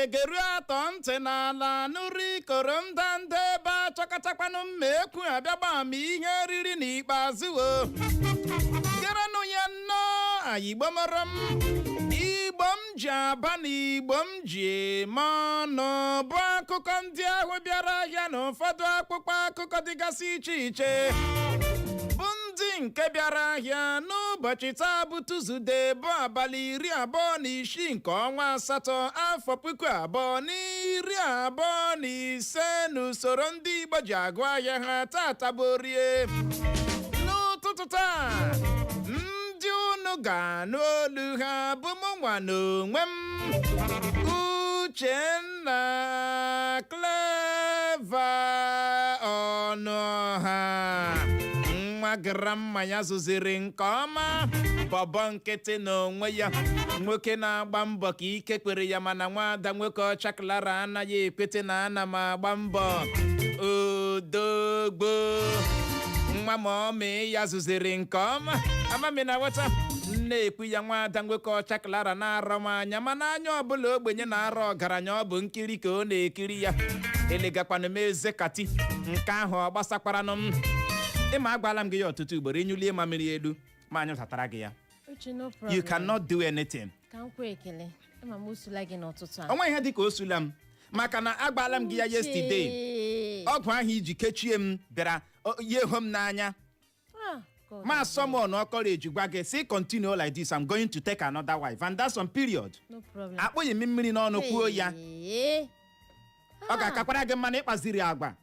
Egeru atọ ntị n'ala nụrụ ikoro ndanda ebe achọkọtakwanụ mma ekwu abịa ma ihe riri n'ikpeazụ o gerenụ ya nnọọ. Igbo mọrọ m, Igbo m ji aba na Igbo m ji eme ọnụ, bụ akụkọ ndị ahụ bịara ahịa na ụfọdụ akpụkpọ akụkọ dịgasị iche iche, bụ ndị nke bịara ahịa n'ụbọchị taa bụ Tuzdee, bụ abalị 26 nke ọnwa asatọ, afọ 2025, n'usoro ndị Igbo ji agụ ahịa ha. Tata bụ Orie. N'ụtụtụ taa, ndị unu ga-anụ olu ha bụ mụ nwa n'onwe m, Uchenna Clever Ọnụọha, nwa grandma ya zụziri nke ọma, bọbọ nkịtị n'onwe ya, nwoke na-agba mbọ ka ike kwere ya, mana nwaada nwoke ọcha Clara anaghị ekwete na ana m agba mbọ. Odogbo nwa ma ọmị ya zụziri nke ọma, amami na ghọta na-ekwu ya. Nwaada nwoke ọcha Clara na-arọ m anya, mana anya ọbụla ogbenye na-arọ ọgaranya, ọ bụ nkiri ka ọ na-ekiri ya. Elegakwanụ m eze kati nke ahụ ọ gbasakwaranụ m. Ịma agwala m gị ya ọtụtụ ugboro, ịnyụlie mamịrị elu ma anyị zatara gị ya. Uche, no problem. You cannot do anything. Ka m kwee ekele, ịma m usula gị n'ụtụtụ a. Onwe ihe dị ka o sula m, maka na agbaala m gị ya yesterday. Uche. Ọgwụ ahụ iji kechie m bịara ya eho m n'anya. Ah, God. Ma summon courage gwa gị si, "Continue like this, I'm going to take another wife," and that's on period. No problem. Akpụghị m mmiri n'ọnụ kwuo ya. Hey. Ọ ga-akakwara gị mma na ịkpaziri agwa,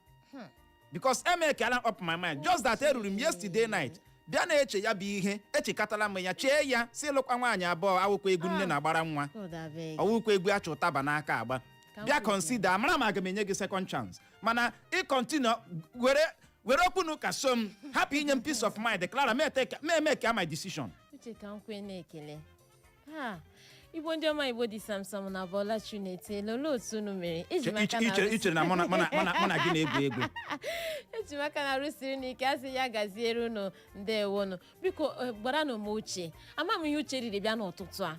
because emekela up my mind, just that eruru m yesterday night bịa na-eche ya bụ ihe. Echekatala m ya, chee ya si lụkwa nwaanyị abụọ awụkwa egwu nne na-agbara nwa. God, abeg. Ọwụkwa egwu achụ ụtaba n'aka agba. Ka m Bịa kwuo. Consider, amara m aga m enye gị second chance, mana ị continue were were okwu na ụka so m hapụ inye m peace of mind. Clara, may make my decision. Uche, ka m kwee na-ekele ha. Igbo ndị ọma, Igbo dị samsam na Bọlachi na-etela. Olee otu unu mere? Eji m aka na Ichere na mụ na gị na-egwu egwu? Eji m aka na arụsiri n'ike asị ya gaziere unu. Ndewonu. Biko, gbaranụ m Uche. Ama m ihe Uche riri bịa n'ụtụtụ a.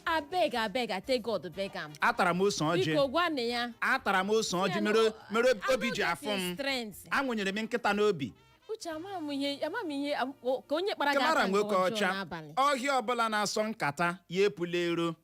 Abeg, abeg, I take God beg am. Atara m ose ọjị. Biko, gwanụ ya. Atara m ose ọjị mere mere obi ji afụ m. Strength. Anwụnyere m nkịta n'obi. Uche, ama m ihe, ama m ihe ka onye kpara gị Clara aka nke nwoke ọjọọ ọcha n'abalị. Ọhịa ọbụla na-asọ nkata ya epula ero.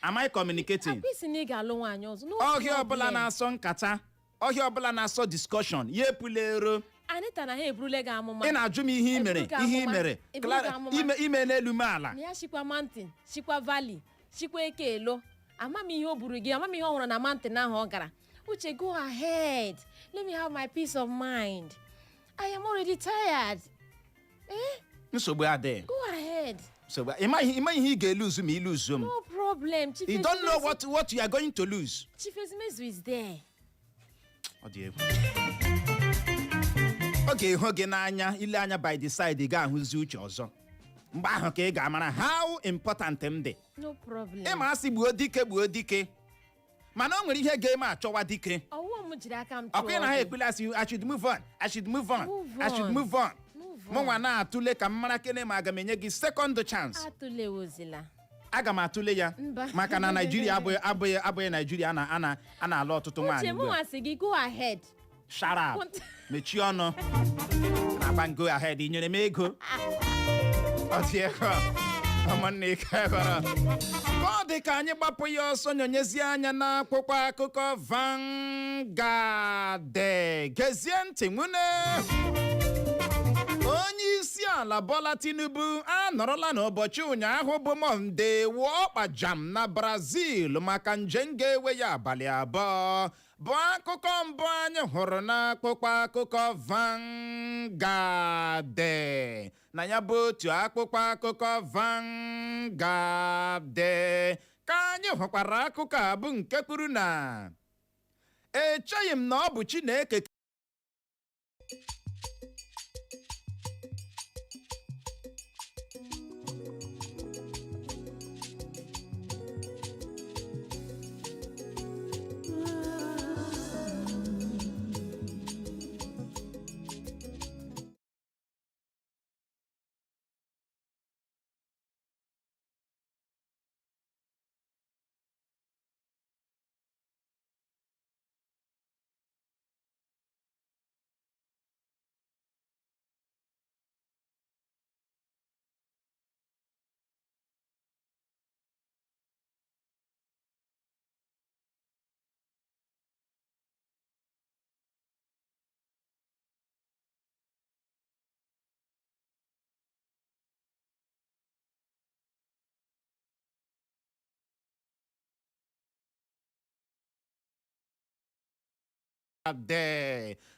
Am I communicating? Akwa isi na ị ga-alụ nwaanyị ọzọ. No Ọhịa ọbụla problem. na-asọ nkata, ọhịa ọbụla na-asọ discussion, ya epula ero. Anita na ha eburule gị amụma. Ị na-ajụ m ihe ị mere. Eburu gị Ihe ị amụma. mere. Eburu gị Clara, amụma. ime ime n'elu m ala. Na ya shikwa mountain, shikwa valley, shikwa eke elo. Ama m ihe o buru gị, ama m ihe ọ hụrụ na mountain ahụ ọ gara. Uche, go ahead, let me have my peace of mind. I am already tired. Eh. Nsogbu adịghị. Go ahead. Nsogbu ịma ihe ị ga-eluzu ma iluzuo m. No problem, Chief. You don't know Ezumezu- what you are going to lose. Chief Ezumezu is there. Ọ dị egwu. Ọ ga-eho gị n'anya. Ile anya by the side, ị ga-ahụzi Uche ọzọ. Mgbe ahụ ka ị ga-amara how important m dị. No problem. Ịma asị gbuo dike, gbuo dike, mana o nwere ihe ga-eme achọwa dike. Ọwụwa m jiri aka m Ọkwa ị chụọ na ha gị. ekwule asị, "I should move on, I should move on." Move I should on. move on. Move on. Mụnwa na-atụle ka m mara kene ma aga m enye gị second chance. Atụlewozila. Aga m atụle ya. Mba. Maka na Naijiria abụghị Naijiria a na-alụ ọtụtụ Uche, nwaanyị ugbu a. mụnwa sị gị go ahead. Shut up. Mechie ọnụ na-agba. Go ahead. Ị nyere m ego? Ọ dị ego ụmụnne ike ghọrọ ka ọ dị ka anyị gbapụ ya ọsọ. Nyonyezie anya n'akwụkwọ akụkọ Vanguard. Gezie ntị nwune. Onye isi ala Bola Tinubu anọrọla n'ụbọchị ụnyaahụ bụ Mọnde wụọ ọkpa jam na Brazil maka njem ga-ewe ya abalị 2, bụ akụkọ mbụ anyị hụrụ n'akpụkpọ akụkọ Vanguard. Na ya bụ otu akpụkpọ akụkọ Vanguard ka anyị hụkwara akụkọ a bụ nke kwuru na echeghị m na ọ bụ Chineke.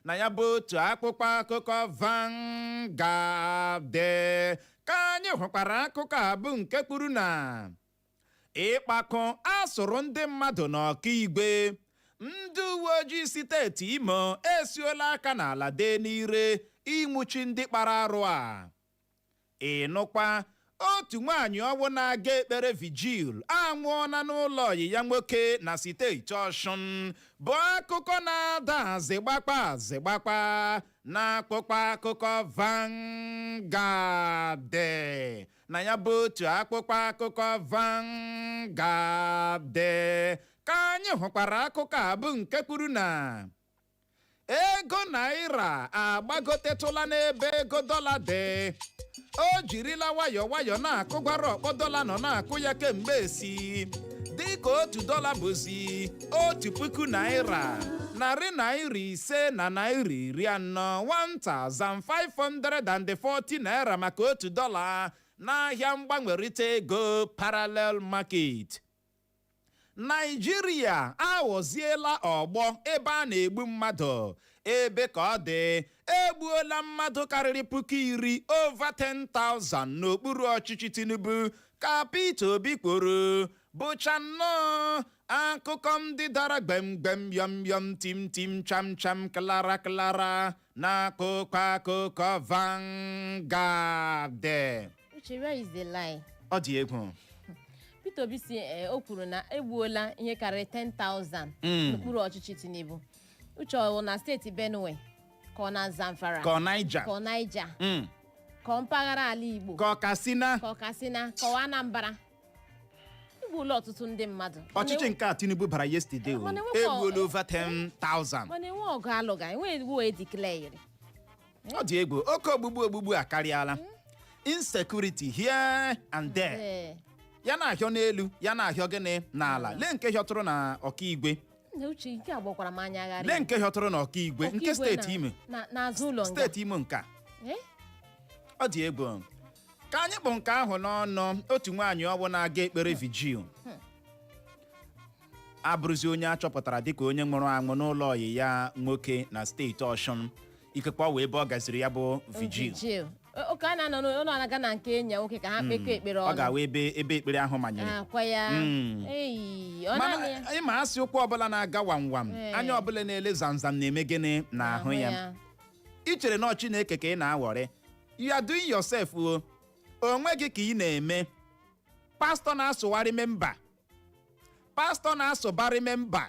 Na ya bụ otu akpụkpọ akụkọ Vanguard ka anyị hụkwara akụkọ a bụ nke kwuru na ịkpakọ asụrụ ndị mmadụ n'Ọkaigwe, ndị uwe ojii steeti Imo esuola aka n'ala dee n'ire ịnwụchi ndị kpara arụ a. Ịnụkwa, otu nwaanyị ọnwụ na-aga ekpere vigil anwụọna n'ụlọ ọyị ya nwoke na steeti Ọshụn, bụ akụkọ na-ada azịgbakpa azịgbakpa na akpụkpọ akụkọ Vanguard. Na ya bụ otu akpụkpọ akụkọ Vanguard ka anyị hụkwara akụkọ a bụ nke kwuru na ego naira agbagotetụla n'ebe ego dọla dị. O jirila nwayọọ nwayọọ na-akụgwara ọkpọ dọla nọ na-akụ ya kemgbe esi, dịka 1 dọla bụzi ₦1,540 na ₦40, 1540 naira maka 1 dọla n'ahịa mgbanwerịta ego parallel market. Naijiria aghọziela ọgbọ ebe a na-egbu mmadụ, ebe ka ọ dị egbuola mmadụ karịrị 10,000, over 10,000, n'okpuru ọchịchị Tinubu, ka Peter Obi kwuru. Bụcha nnọọ akụkọ ndị dara gbemgbem, yọm yọm, tim tim, cham cham, klara klara na akụkọ akụkọ Vanguard. Uche, where is the lie? Ọ dị egwu. Peter Obi si o kwuru na egbuola ihe karịrị 10,000 n'okpuru ọchịchị Tinubu. Uche, ọ na steeti Benue, ka ọ na Zamfara, ka ọ Niger, ka ọ Niger, ka ọ mpaghara ala Igbo, ka ọ Katsina, ka ọ Katsina, ka ọ Anambra, egbuola ọtụtụ ndị mmadụ. Ọchịchị nke a Tinubu bara yesterday o Mana enwekwa- egbuola over 10,000. Mana enwe ọgụ alụga, enwe iwu edeclare. Ọ dị egwu, oke ogbugbu ogbugbu akarịala, insecurity here and there. Ya na-ahịọ n'elu, ya na-ahịọ gịnị n'ala. Lee nke hịọtụrụ na Ọkaigwe. Na Uche, nke a gbakwara m anya gharị. Lee nke hịọtụrụ na Ọkaigwe nke Ọkaigwe steeti Imo. N'azụ ụlọ nga. Steeti Imo nke a. Ọ dị egwu. Ka anyị kpụ nke ahụ n'ọnụ, otu nwaanyị ọbụ na-aga ekpere vigil abụrụzi onye a chọpụtara dịka onye nwụrụ anwụ n'ụlọ ọyị ya nwoke na steeti Ọshụn. Ikekwe ọ wee ebe ọ gaziri ya bụ vigil. Vigil. Oke a na-anọ n'ụlọ na-aga na nke enyi ya nwoke ka ha kpekọ ekpere Ọ ọnụ. ga-awa ebe ekpere ahụ manyere. Akwa ya. Eyi, ọ Mana naanị ya. ịma asị ụkwụ ọbụla na-aga wam wam, anya ọbụla na-ele zamzam na-eme gịnị n'ahụ ya. Ị chere na ọ Chineke ka ị na-aghọrị? You are doing yourself o onwe gị ka ị na-eme. Pastọ na-asụgharị member, pastọ na-asụbarị member,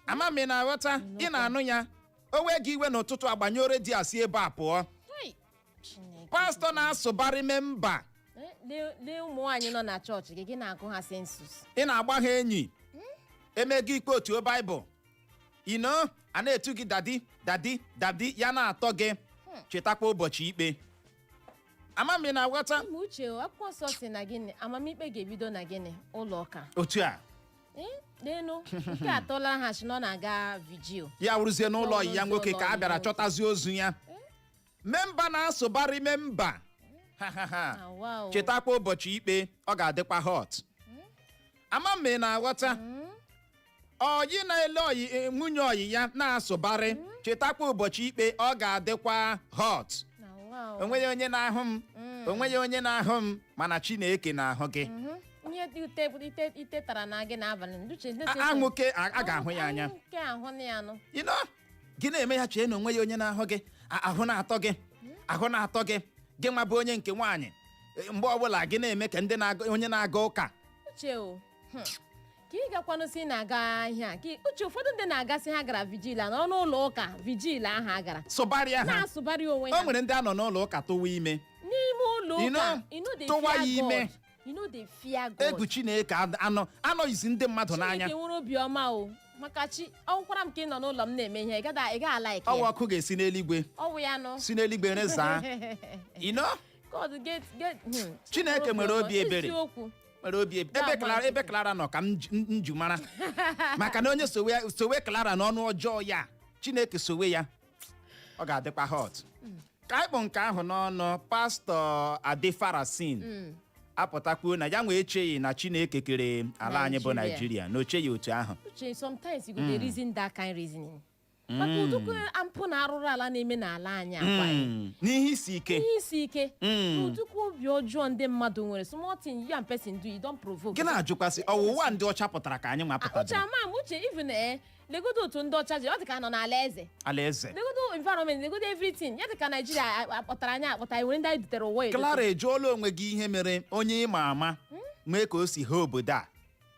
ama m ị na-aghọta, ị na-anụ ya. O wee gị iwe n'ụtụtụ, agbanye redio, si ebe a pụọ. Hey, Chineke. Pastọ na-asụbarị member. Lee ụmụ nwaanyị nọ na chọọchị gị, gị na-agụ ha census. Ị na-agba ha enyi, eme gị ikpe otu Baịbụl ino a na-etu gị daddy, daddy, daddy, ya na-atọ gị. Chetakwa ụbọchị ikpe. Ama m ị na-aghọta. Ma Uche, akwụkwọ nsọ si na gịnị, amamikpe ga-ebido na gịnị, ụlọ ụka. Otu a. N'elu nke atọla ha si na ọ na-aga vigil. Ya wụrụzie n'ụlọ ọyị ya nwoke ka a bịara Ụlọ ọyị. Chọtazie ozu ya. Member na-asụbarị member, ha ha ha. Ah, wow. Chetakwa ụbọchị ikpe, ọ ga-adịkwa hot. Ama m ị na-aghọta. Ọyị na-ele ọyị nwunye ọyị ya na-asụbarị, chetakwa ụbọchị ikpe, ọ ga-adịkwa hot. Na wow. Onweghị onye na-ahụ m, onweghị onye na-ahụ m, mana Chineke na-ahụ gị. Ihe dị ute ite ite tara na gị n'abalị, Uche. Anwụke a ga-ahụ ya anya. Nke ahụ na ya nụ. You know, gị na-eme ya, chee na onwe ya onye na-ahụ gị. Ahụ na-atọ gị, ahụ na-atọ gị, gị nwa bụ onye nke nwaanyị. Mgbe ọbụla gị na-eme ka ndị na-aga, onye na-aga ụka. Uche o, ka ị gakwanụ si na-aga ahịa ka uche, ụfọdụ ndị na-agasị ha gara vigil a nọrọ n'ụlọ ụka vigil ahụ a gara sụbarịa ha. Na-asụbarị onwe O ha. nwere ndị a nọ n'ụlọ ụka tụwa ime. N'ime ụlọ You ụka. know, You no dey tụwa fear ya ime. God. You no dey fear God. Egwu Chineke anọghịzi ndị mmadụ n'anya. Chineke nwere obiọma o, maka chi ọnwụkwara m ka ị nọ n'ụlọ m na-eme ihe ị gaghị a-like Ọwa ya. ọkụ ga-esi n'eluigwe Ọwụ ya nụ. si n'eluigwe rezaa. You know? God get. Chineke nwere obi ebere. Eziokwu. Nwere obi ebe Na-agba Clara, ebe nkịtị. Clara nọ ka m nju mara, maka na onye sowe sowe Clara n'ọnụ ọjọọ ya, Chineke sowe ya, ọ ga-adịkwa hot. Ka anyị kpụ nke ahụ n'ọnụ, Pastọ Adefarasin apụtakwuo na ya nwee echeghị na Chineke kere ala anyị bụ Nigeria. Naijiria, na ocheghị otu ahụ. Uche, sometimes you go dey reason that kind reasoning. Maka ụdịka mpụ na arụrụ ala na-eme n'ala anyị akwa ya. N'ihe isi ike. Ihe isi ike, ụdịka obi ọjọọ ndị mmadụ nwere. Small thing you and person do, you don provoke. Gị na-ajụkwasị, ọwụwa ndị ọcha pụtara ka anyị nwa Uche, pụtadịrị? Ama m, Uche, even legodo otu ndị ọcha ji ọ dị ka nọ n'ala eze. Alaeze. Legodo environment, legodo everything ya dị ka Naijiria akpọtara anyị akpọta, anyị nwere ndị anyị dutere ụwa edote. Clara, ejụọla onwe gị ihe mere onye ịma ama mee ka o si ha obodo a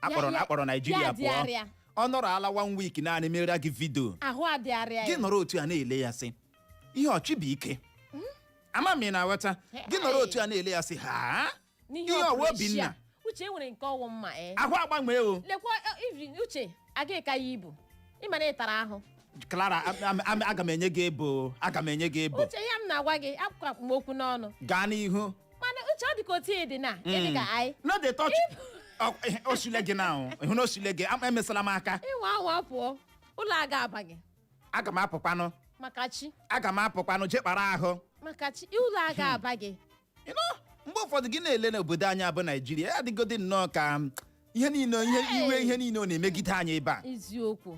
akpọrọ akpọrọ Naijiria ya pụọ? dịgharịa. Ọ nọrọ ala one week naanị mere gị video. Ahụ adịgharịa Gị ya. nọrọ otu a na-ele ya, sị ihe ọchị bụ ike. Ama m ị na-aghọta. Gị nọrọ otu a na-ele ya, sị ha N'ihe ihe ọwa ọpụreshia. Obinna. Uche, enwere nke ọwụ mma Ahụ agbanwee o. Lekwa even Uche, agaghị ka ya ibu ịma na ịtara ahụ. Clara, aga m enye gị ebo, aga m enye gị ebo. Uche, ihe m na-agwa gị akwụkwọ m okwu n'ọnụ. Gaa n'ihu. Mana Uche, ọ dị ka otu ị dị na ị dị ka anyị. No dey touch. Osile gị na ịhụ na osile gị emesala m aka. Ịnwa anwa pụọ ụlọ aga aba gị. Aga m apụkwanụ. Maka chi. Aga m apụkwanụ jee kpara ahụ. Maka chi, ụlọ aga aba gị. You know, mgbe ụfọdụ gị na-ele n'obodo anyị abụ Naijiria, ya adịgodi nnọọ ka ihe niile, ihe iwe, ihe niile ọ na-emegide anyị ebe a. Eziokwu.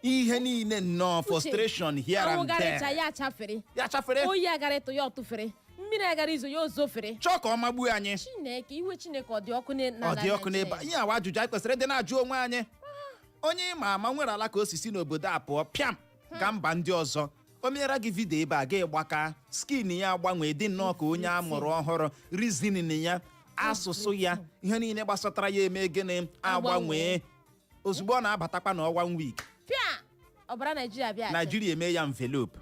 Ihe niile nnọọ, frustration here and Anwụgharịcha there. ya achafere. Ya chafere. Oyi agara ịtụ ya ọtụfere, mmiri agara izo ya ozofere. Chọọ ka ọ magbuo anyị. Chineke, iwe Chineke ọ dị ọkụ Ọ dị ọkụ n'ebe a. Ihe awa ajụjụ anyị kwesịrị ịdị na-ajụ onwe anyị. Onye ịma ama nwere ala ka osisi n'obodo a pụọ pịam gaa mba ndị ọzọ, o meere gị video ebe a, ga gbaka skin ya agbanwee, dị nnọọ ka onye a mụrụ ọhụrụ. Reasoning ya, asụsụ ya, ihe niile gbasatara ya eme gịnị? Agbanwee ozugbo ọ na-abatakwa na one week. Pịa ọbara Naijiria bịa. Naijiria eme ya envelope.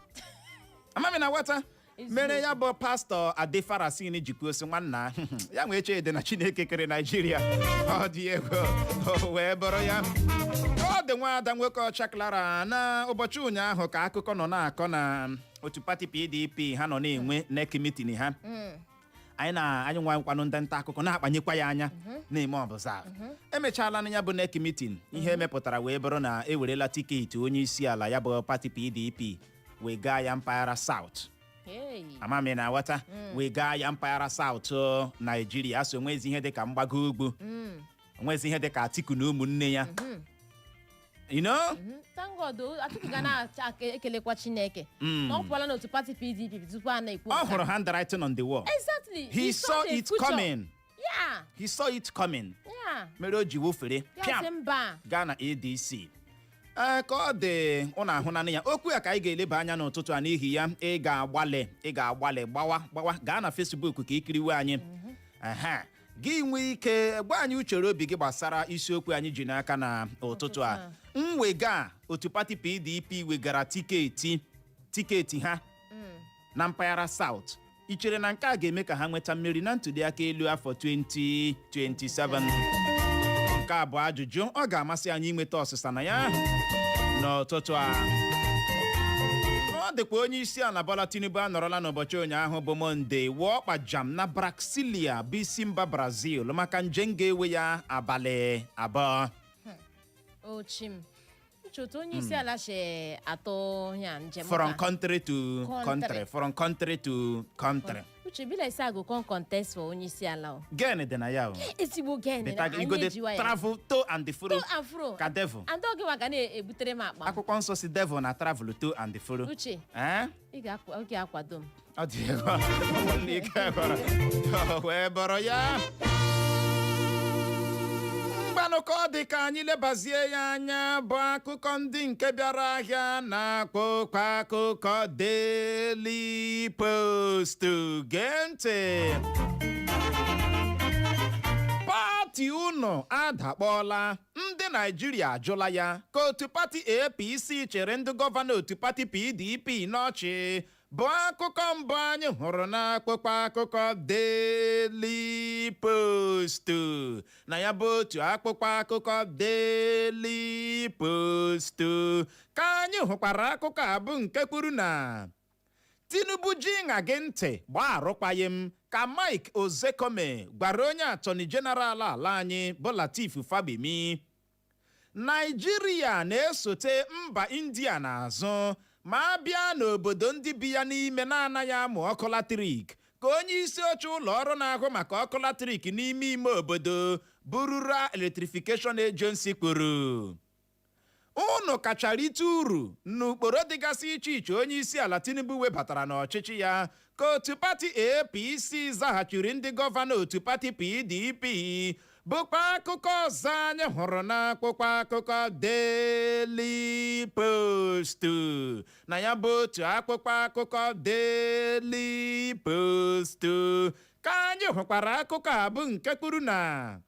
Amami na nwata mere ya bụ Pastọ Adefarasin jikwa osi nwanna ya nwee chede na Chineke kere Naijiria, ọ dị egwu. O wee bụrụ ya, ọ dị nwaada nwoke ọcha Clara, na ụbọchị ụnyaahụ ka akụkọ nọ na-akọ na otu pati PDP ha nọ na-enwe NEC meeting ha. Anyị na anyị nwa nkwanụ ndị nta akụkọ na-akpanyekwa ya anya na-eme ọbụza. Emechaala na ya bụ NEC meeting, ihe emepụtara wee bụrụ na ewerela tiketi onye isi ala ya bụ pati PDP wee gaa ya mpaghara South. Hey. Amami na aghọta, wee gaa ya mpaghara South Naijiria, so nwezi ihe dịka mgbago ugwu, nwezi ihe dịka Atiku na ụmụnne ya. Thank God o, Atiku ga na-ekelekwa Chineke na ọ pụọla n'otu pati PDP tupu a na-ekwu Ọ nke a. hụrụ handwriting on the wall. Exactly. He saw the it future. coming. He saw it coming, mere o ji wofere Ya sị pịam mba. gaa na ADC. Ee, ka ọ dị ụnụ ahụnanị ya. Okwu ya ka anyị ga-eleba anya n'ụtụtụ a. N'ihi ya, ị ga-agbalị gbawa gbawa gaa na Facebook ka ikiriwe anyị. Aha, gị nwee ike gwa anyị uchere obi gị gbasara isiokwu anyị ji n'aka na ụtụtụ a: mwega otu pati PDP wegara tiketi ha na mpaghara South, ị chere na nke a ga-eme ka ha nweta mmeri na ntụliaka elu afọ 2027? Nke a bụ ajụjụ ọ ga-amasị anyị inweta ọsịsa na ya n'ụtụtụ a. Ọ dịkwa onye isi ala Bola Tinubu anọrọla n'ụbọchị ụnyaahụ bụ Mọnde wụọ kpajam na Brasilia, bụ isi mba Brazil, maka njem ga-ewe ya abalị 2. Ochim uche, otu onye isi ala si atụ ya njem From ka. country to Country. country, from country to country. Uche, be like say I go come contest for onye isi ala o. Gen dị na ya o. Ezigbo gen na Better anyị you go dey ejiwa ya. travel to and fro. To and fro. Ka devil. And oge wa ga na-ebutere m akpa m. Akwụkwọ nsọ si devil na travel to and fro. Uche, Eh? ị ga-akwado m. Ọ dị egwu. Ike gwara. O wee bụrụ ya, mgbanụ ka ọ dị ka anyị lebazie ya anya bụ akụkọ ndị nke bịara ahịa na akwụkwọ akụkọ Daily Post. Gee ntị, pati unu adakpọọla, ndị Naijiria ajụla ya, ka otu pati APC chere ndị gọvanọ otu pati PDP n'ọchị, bụ akụkọ mbụ anyị hụrụ n'akwụkwọ akụkọ Daily Post. Na ya bụ otu akwụkwọ akụkọ Daily Post ka anyị hụkwara akụkọ a bụ nke kwuru na Tinubu ji ịṅa gị ntị gbaa arụkwaghịm, ka Mike Ozekhome gwara onye Attorney General ala anyị bụ Lateef Fagbemi. Naijiria na-esote mba India n'azụ ma a bịa n'obodo ndị bi ya n'ime na-anaghị amụ ọkụ latrik, ka onye isi oche ụlọ ọrụ na-ahụ maka ọkụ latrik n'ime ime obodo bụ Rural Electrification Agency kwuru. Unu kacha rite uru n'ukporo dịgasị iche iche onye isi ala Tinubu webatara n'ọchịchị ya, ka otu pati APC zaghachiri ndị gọvanọ otu pati PDP, bụkwa akụkọ ọzọ anyị hụrụ n'akwụkwọ akụkọ Daily Post. Na ya bụ otu akwụkwọ akụkọ Daily Post ka anyị hụkwara akụkọ a, bụ nke kwuru na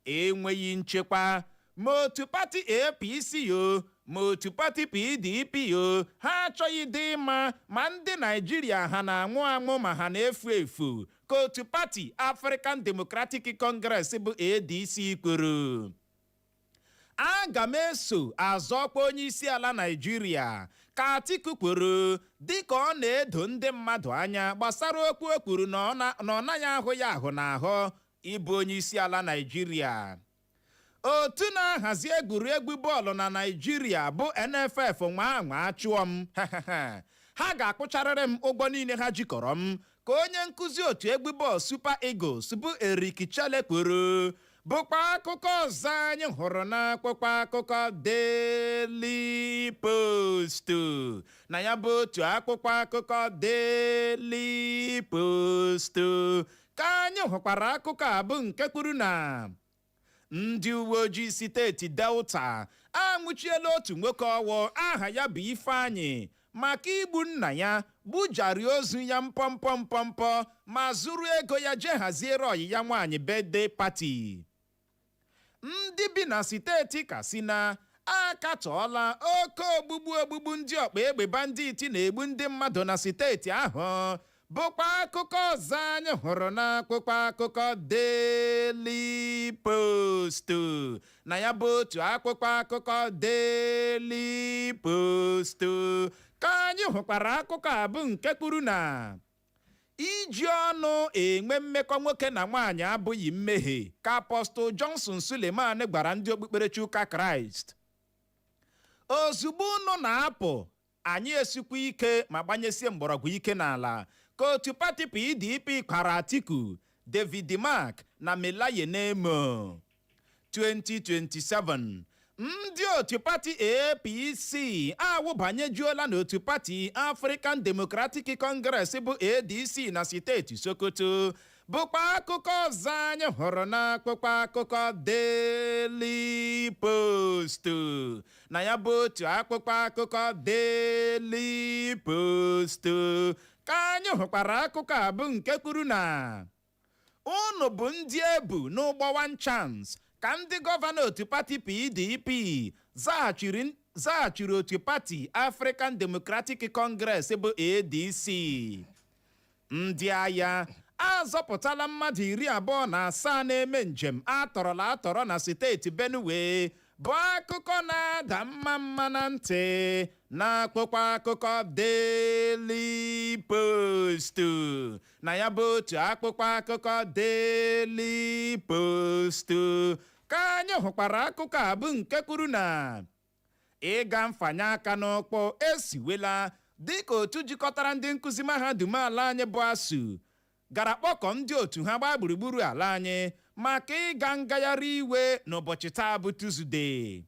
enweghị nchekwa, ma otu pati APC o, ma otu pati PDP o, ha achọghị dị mma, ma ndị Naijiria ha na-anwụ anwụ, ma ha na-efu efu, ka otu pati African Democratic Congress bụ ADC kwuru. Aga m eso azọkwa onye isi ala Naijiria, ka Atiku kwuru, dịka ọ na-edo ndị mmadụ anya gbasara okwu o kwuru na ọ naghị ahụ ya ahụ n'ahụ ịbụ onye isi ala Naijiria. Otu na-ahazi egwuregwu bọọlụ na Naijiria bụ NFF nwa anwa chụọ m, ha ga-akwụcharịrị m ụgwọ niile ha jikọrọ m, ka onye nkụzi otu egwu bọọlụ Super Eagles bụ Eric Chelle kwuru, bụkwa akụkọ ọzọ anyị hụrụ n'akwụkwọ akụkọ Daily Post. Na ya bụ otu akwụkwọ akụkọ Daily Post ka anyị hụkwara akụkọ a, bụ nke kwuru na ndị uwe ojii steeti Delta anwụchiela otu nwoke ọwụ aha ya bụ Ifeanyị maka igbu nna ya, gbujari ozu ya mpọmpọ mpọmpọ, ma zuru ego ya jee haziere ọyị ya nwaanyị birthday party. Ndị bi na steeti Katsina akatọọla oke ogbugbu ogbugbu ndị ọkpa egbe bandit na-egbu ndị mmadụ na steeti ahụ, bụkwa akụkọ ọzọ anyị hụrụ n'akwụkwọ akụkọ Daily Post. Na ya bụ otu akwụkwọ akụkọ Daily Post ka anyị hụkwara akụkọ a, bụ nke kwuru na iji ọnụ enwe mmekọ nwoke na nwaanyị abụghị mmehie, ka Apostle Johnson Suleman gwara ndị okpukperechi ụka Kraịst. Ozugbo unu na-apụ, anyị esikwa ike ma gbanyesie mgbọrọgwụ ike n'ala, ka otu pati PDP kwara Atiku, David Mark na Melaye Nemo. 2027, ndị otu pati APC awụbanyejuola n'otu pati African Democratic Congress bụ ADC na steeti Sokoto, bụkwa akụkọ ọzọ anyị hụrụ n'akwụkwọ akụkọ Daily Post. Na ya bụ otu akwụkwọ akụkọ Daily Post ka anyị hụkwara akụkọ a, bụ nke kwuru na unu bụ ndị ebu n'ụgbọ one chance, ka ndị gọvanọ otu pati PDP zaghachiri otu pati African Democratic Congress bụ ADC. Ndị agha azọpụtala mmadụ 27 na-eme njem atọrọla atọrọ na steeti Benue, bụ akụkọ na-ada mma mma na ntị n'akwụkwọ akụkọ Daily Post. Na ya bụ otu akwụkwọ akụkọ Daily Post ka anyị hụkwara akụkọ a, bụ nke kwuru na ịga mfanye aka n'ụkpụ esiwela, dịka otu jikọtara ndị nkụzi mahadum ala anyị bụ ASUU gara kpọkọ ndị otu ha gbaa gburugburu ala anyị maka ịga ngagharị iwe n'ụbọchị taa bụ Tuzdee.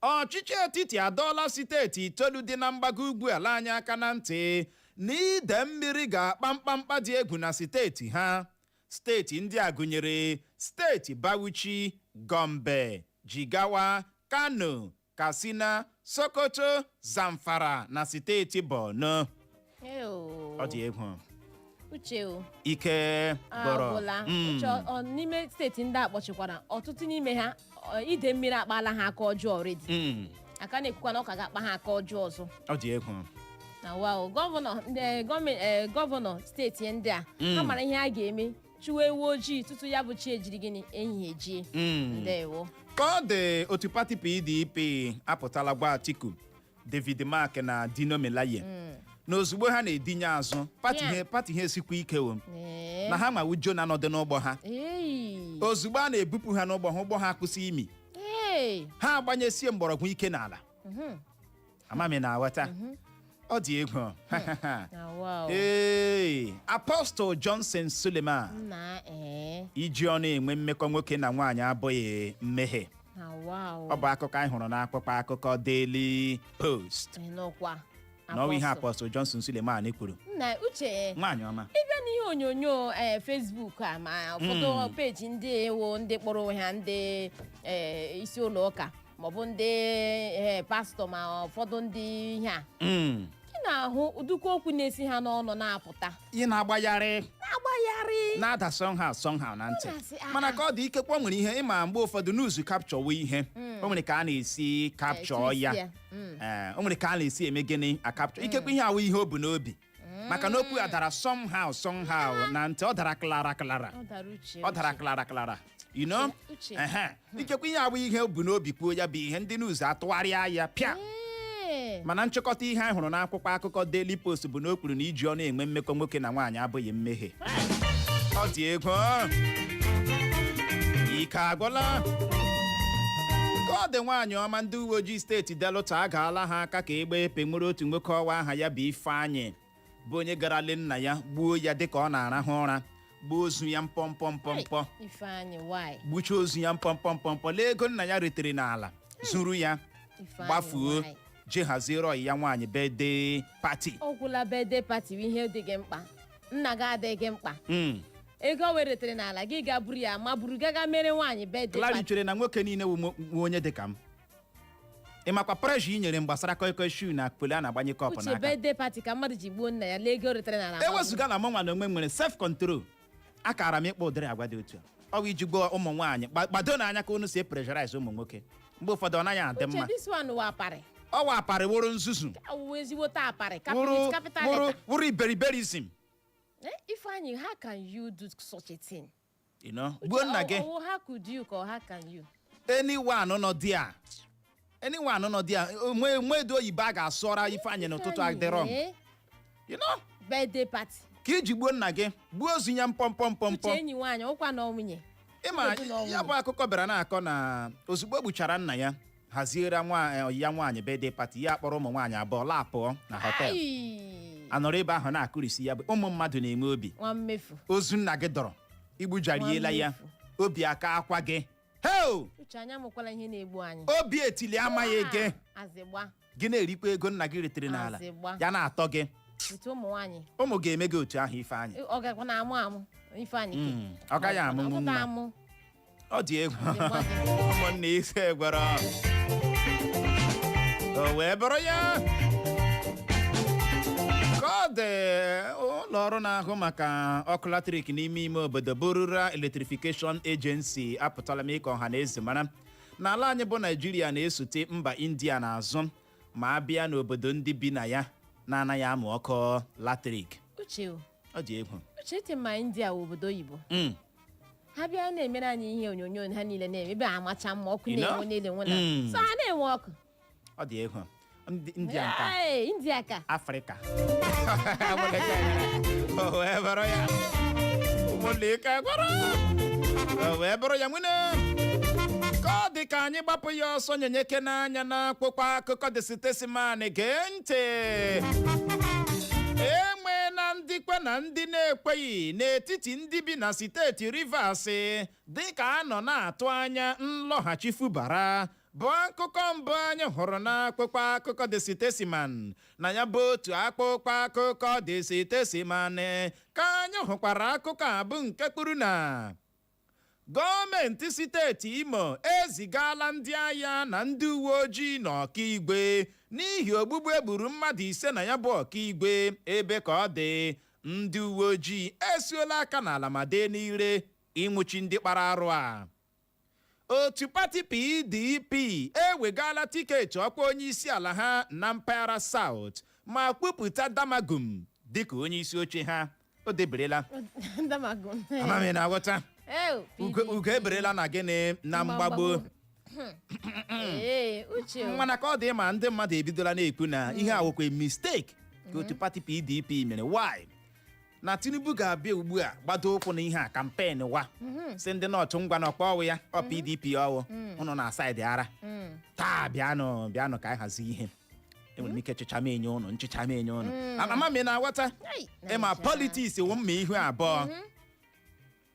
Ọchịchị etiti adọọla steeti itoolu dị na mgbago ugwu ala anyị aka na ntị na ide mmiri ga-akpa mkpamkpa dị egwu na steeti ha. Steeti ndị a gụnyere steeti Bauchi, Gombe, Jigawa, Kano, Katsina, Sokoto, Zamfara na steeti Borno. Eo. Ọ dị egwu. Uche o. Ike gbọrọ. Agwụla. Uche, n'ime steeti ndị a kpọchikwara, ọtụtụ n'ime ha ide mmiri akpala ha aka ọjọọ already. Aka na-ekwukwa na ọ ka ga-akpa ha aka ọjọọ ọzọ. Ọ dị egwu. Na wow, gọvanọ ndị gọọmenti, gọvanọ steeti ndị a, ha mara ihe a ga-eme chụwa ewu ojii tutu ya bụ chi ejiri gịnị ehihie jie. Ndewo. Ka ọ dị, otu pati PDP apụtala gwa Atiku, David Mark na Dino Melaye na ozugbo ha na-edinye azụ pati ha, pati ha esikwa ike o. Na ha ma ujo na nọdụ n'ụgbọ ha. Ei. Ozugbo a na-ebupụ ha n'ụgbọ ha, ụgbọ ha akwụsị imi. Ei. Ha agbanyesie mgbọrọgwụ ike n'ala. Amami na aghọta, ọ dị egwu. Na wow. Ee, Apostle Johnson Suleman, Nna ee. iji ọnụ enwe mmekọ nwoke na nwaanyị abụghị mmehie. Na wow. Ọ bụ akụkọ anyị hụrụ n'akwụkwọ akụkọ Daily Post. Ịnụkwa. Na ọwụ ihe Apostle. Apostle Johnson Suleman kwuru. Nna Uche, Nwaanyị ọma. Ịbịa n'ihe onyonyo Facebook a, ma ụfọdụ peji ndị ewo, ndị kpọrọ onwe ha ndị isi ụlọ ụka maọbụ ndị pastọ, ma ụfọdụ ndị ihe a, ị na-ahụ ụdịkwa okwu na-esi ha n'ọnụ na-apụta. Ị na-agbagharị. Na-agbagharị. Na-ada somehow somehow na ntị. Ọ na-asị, "Ah, Mana ah." ka ọ dị, ikekwe o nwere ihe ịma, mgbe ụfọdụ news capture wee ihe, o nwere ka a na-esi capture twist ya. Ya. Ee, o nwere ka a na-esi eme gịnị, a capture. Ikekwe ihe awụ ihe o bu n'obi, maka na okwu ya dara somehow somehow na ntị, ọ dara klara klara. Ọ dara, Uche. Ọ dara Uche. klara klara. Uche. Ehe. Ikekwe ihe awụ ihe o bu n'obi kwuo ya bụ ihe ndị news atụgharịa ya pịa. Mana nchịkọta ihe anyị hụrụ n'akwụkwọ akụkọ Daily Post bụ na o kwuru na iji ọnụ enwe mmekọ nwoke na nwaanyị abụghị mmehie. Ọ dị egwu. Ike agwụla. Ka ọ dị, nwaanyị ọma, ndị uwe ojii steeti Delta agaala ha aka ka egbe epe nwere otu nwoke ọwa aha ya bụ Ifeanyị, bụ onye gara lee nna ya, gbuo ya dịka ọ na-arahụ ụra, gbuo ozu ya mpọmpọ mpọmpọ. Ifeanyị, why? Gbuchaa ozu ya mpọmpọ mpọmpọ, lee ego nna ya retere n'ala, zuru ya. Ifeanyị, Gbafuo. why? Je haziere ọyị ya nwaanyị birthday party. Ọ gwụla birthday party bụ ihe dị gị mkpa? Nna gị adịghị gị mkpa? Ego o weretere n'ala gị ga buru ya ma buru gaga mere nwaanyị birthday Clary party. chere na nwoke niile wụ onye dị ka m. Ị makwa pressure i nyere m gbasara koi shoe na pole a na-agbanye cup Uche, n'aka. Birthday party ka mmadụ ji gbuo nna ya, lee ego o retere n'ala ma buru. Ewezụga na mụ nwa na onwe m nwere self control, akara m ịkpọ ụdịrị agwa dị otu a. Ọ bụ iji gbuo ụmụ nwaanyị gbado n'anya ka unu si pressurize ụmụ nwoke. Mgbe ụfọdụ ọ naghị adị Uche, mma. this one wụ aparị. Ọ wa aparị, wụrụ nzuzu. Awụwa ezigbote aparị. Wụrụ Capital wụrụ letter. wụrụ iberiberism. Eh, Ifeanyị, how can you do such a thing? Gbuo nna gị. Ọwụ how could you ka ọ how can you? Anyone nọ dị a, anyone nọ dị a, nwe nwedo oyibo a ga-asụọra Ifeanyị n'ụtụtụ adị wrong. Eh, birthday party. Ka iji gbuo nna gị, gbuo ozu ya mpọmpọ mpọmpọ. Uche, enyi nwaanyị ụkwa na nwunye. Ịma Ozu na ya bụ akụkọ bịara na-akọ na ozugbo o gbuchara nna ya, haziere nwa ya nwaanyị birthday party, ya kpọrọ ụmụ nwaanyị 2 lapụọ na hotel. Ai! Anọrọ ebe ahụ na-akụrisi ya bụ ụmụ mmadụ na-enwe obi. Nwa mmefu. Ozu nna gị dọrọ igbujariela ya. Nwa. Obi aka akwa gị heo. Uche, anya mụkwala ihe na-egbu anyị. Obi etili amaghị gị. Azịgba. Gị na-erikwa ego nna gị retere n'ala. Azịgba. Ya na-atọ gị. Otu ụmụ nwaanyị. Ụmụ ga-eme gị otu ahụ, Ifeanyị. Ọ gakwa na amụ amụ, Ifeanyị ke. Ọ gaghị amụnwu Ọ nwa. amụ. Ọ dị egwu. Azịgba gị. Ụmụnne, ise gwara o wee bụrụ ya. Ka ọ dị, ụlọ ọrụ na-ahụ maka ọkụ latrik n'ime ime obodo bụ Rural Electrification Agency apụtala m ịka ọha na eze mara n'ala anyị bụ Naijiria na-esote mba India n'azụ ma a bịa n'obodo ndị bi na ya na-anaghị amụ ọkụ latrik. Uche o. Ọ dị egwu. Uche, ete ma India wụ obodo oyibo. Ha bịa na-emere anyị ihe onyonyo ha niile na-eme ebe a amacha mma, ọkụ You know? na-enwe n'elu enwe na so ha na-enwe ọkụ. Ọ dị egwu. Ndị India nka. Ee, India ka. Afrịka o wee bụrụ ya. Ụmụnne, ike gwara o wee bụrụ ya. Nwune, ka ọ dị ka anyị gbapụ ya ọsọ nyenyeke n'anya n'akwụkwọ akụkọ The Statesman. Gee ntị, enweela ndị kwe na ndị na-ekweghị n'etiti ndị bi na steeti Rivers dịka a nọ na-atụ anya nlọghachi Fubara, bụ akụkọ mbụ anyị hụrụ n'akwụkwọ akụkọ The Statesman. Na ya bụ otu akpụkpọ akụkọ The Statesman ka anyị hụkwara akụkọ a bụ nke kwuru na gọọmenti steeti Imo ezigala ndị agha na ndị uwe ojii n'Ọkaigwe n'ihi ogbugbu egburu mmadụ 5 na ya bụ Ọkaigwe. Ebe ka ọ dị, ndị uwe ojii esuola aka n'ala ma dee n'ire ịnwụchi ndị kpara arụ a. Otu pati PDP ewegala tiketi ọkwa onye isi ala ha na mpaghara South ma kwupụta Damagum dịka onye isi oche ha. O deberela. Damagum. Amami na-aghọta. Ew, Ugo. PDP. Ugo eberela na gịnị? Na mgbagbo. Ee, Uche o. Mana ka ọ dị, ma ndị mmadụ ebidola na-ekwu na ihe a wekwe mistake ka otu pati PDP mere. Why? Na Tinubu ga-abịa ugbu a gbado ụkwụ na ihe a campaign wa si ndị North, ngwa na ọkpọ ọwụ ya ọ PDP ọwụ ụnụ na side ara taa, bịanụ bịanụ ka anyị hazie ihe. Enwere m ike chịcha m enye ụnụ nchịcha m enye ụnụ. Ama m ị na-aghọta. Ai, ịma Naija. Politics wụ mma ihu abụọ.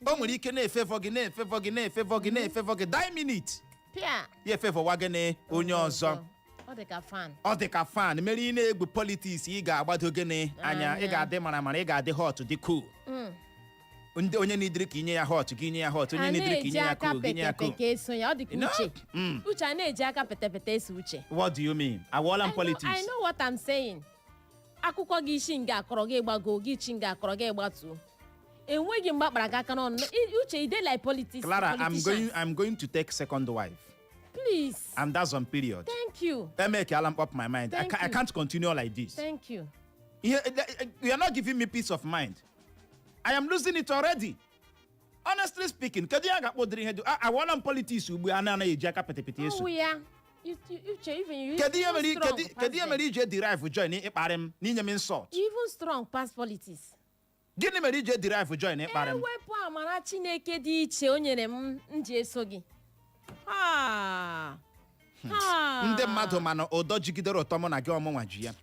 O nwere ike na-efevọ gị, na-efevọ gị, na-efevọ gị, na-efevọ gị that minute. Pịa. Ya efavourwa gịnị? Onye ọzọ. Ọ dị ka fan. Ọ dị ka fan mere ị na-egwu politics, ị ga-agbado gịnị anya? Ị Anya. ga-adị mara mara, ị ga-adị hot, dị cool. Ndị onye na-idiri ka inye ya hot, gị nye ya hot. Onye A na-idiri ka na-eji inye ya aka cool, gị nye ya cool. petepete eso ya. Ọ dị ka You know? Uche. Uche, a na-eji aka petepete eso Uche. What do you mean? Awọla m I know, politics. I know what I'm saying. Akụkọ gị, isi nga akọrọ gị gbago gị, chi nga akọrọ gị gbatuo. Enweghị mgbe akpara gị aka n'ọnụ. Uche, you dey like politics. Clara, I'm Politicians. going to take second wife. Please. And that's on period. Thank you. Emeke ala up my mind. Thank I you. can't continue like this. Thank you. Ihe, you are not giving me peace of mind. I am losing it already. Honestly speaking, kedu ihe a ga-akpọ ụdịrị ihe dị awọla m politics ugbu a na-anaghị eji aka pịtịpịtị eso? Ọwụ ya. Uche, even you Kedu ihe even mere strong kedu ihe pass mere them. iji derive joy n'ịkparị m, n'inye m insult? You even strong pass politics. Gịnị mere iji derive joy n'ịkparị m? Ewepụ amara Chineke dị iche o nyere m m ji eso gị. Ha. Ha. Ndị mmadụ mana ụdọ jigidere ụtọ mụ na gị ọmụnwa ji ya.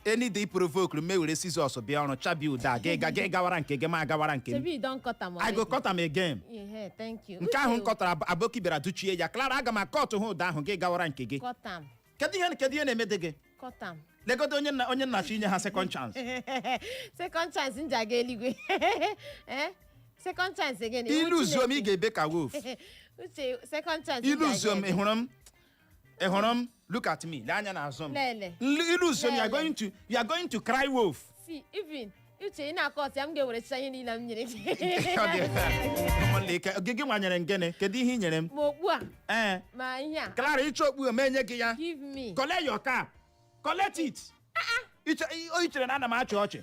Any day provoke m, were scissors bịa ọrụ chabi ụda gị ga gị gawara nke gị, ma agawara nke m. Shebi you don cut am I already. go cut am again. Yeah, thank you. Nke ahụ m Uche, kọtara, aboki bịara duchie ya. Clara, aga m akọtụ hụ ụda ahụ, gị gawara nke gị. Cut am. Kedu ihe na-emede gị? Cut am. Legodo onye nna, onye nna chi inye ha second chance. Second chance m ji aga eluigwe. Eh? Second chance again. Iwu Iluzuo m, ị Chineke. ga-ebe ka wolf. Uche, second chance m ji aga Iluzuo m, ị ebe. hụrụ m, ị hụrụ m? Look at me, lee anya n'azụ m. Lele. Iluzuo m, you are Lele. going to cry wolf. See, even Uche, ị na-akọ ya, m ga-ewerecha ihe niile m nyere gị. Ọ dị ụmụnne ike. Gị nwanyere m gịnị? Kedu ihe ị nyere m? Ma okpu a, Ee. ma ihe a. Clara, ịchọ okpu m, enye gị ya. Give me. Collect your cap, collect it. O chere na ana m achị ọchị?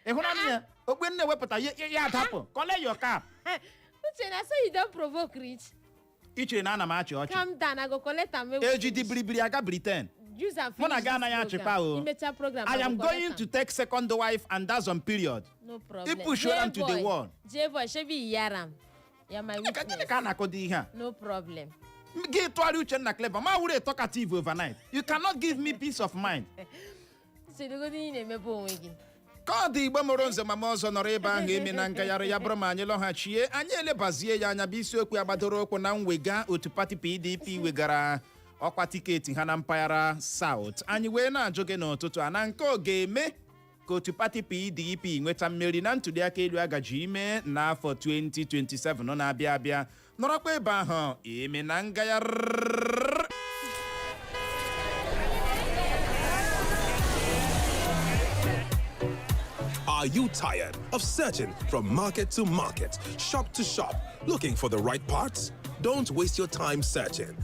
Ị hụrụ m ya okpu nne wepụta ya, ya adapụ. Collect your cap. Uche, na so you don provoke reach. Ị chere na ana m achị ọchị? Calm down, I go collect am when we Ejidi finish. biribiri aga Britain. Use am Mụ na finish gị this anaghị achịkwa program. o. Imecha program, I am go collect going am. to take second wife, and that's on period. No problem. Ị push am to the J-boy, wall. J-boy, shebi you hear am? You are my Gịnị ka witness. a na-akọdo ihe a? No problem. Gị tụgharị uche nna Clever ma wuru talkative overnight. You cannot give me peace of mind. Chedogodo ihe ị na-emebe onwe gị. Ka ọ dị, Igbo mụrụ nze mama ọzọ nọrọ ebe ahụ eme na ngagharị ya bụrụ ma anyị lọghachie, anyị elebazie ya anya, bụ isiokwu ya gbadoro ụkwụ na mwega otu pati PDP wegara ọkwa tiketi ha na mpaghara South. Anyị wee na-ajụ gị n'ụtụtụ a na nke ọ ga-eme ka otu pati PDP nweta mmeri na ntụliaka elu agaji ime n'afọ 2027 na-abịa abịa. Nọrọkwa ebe ahụ eme na ngagharị. Are you tired of searching from market to market, shop to shop, looking for the right parts? Don't waste your time searching.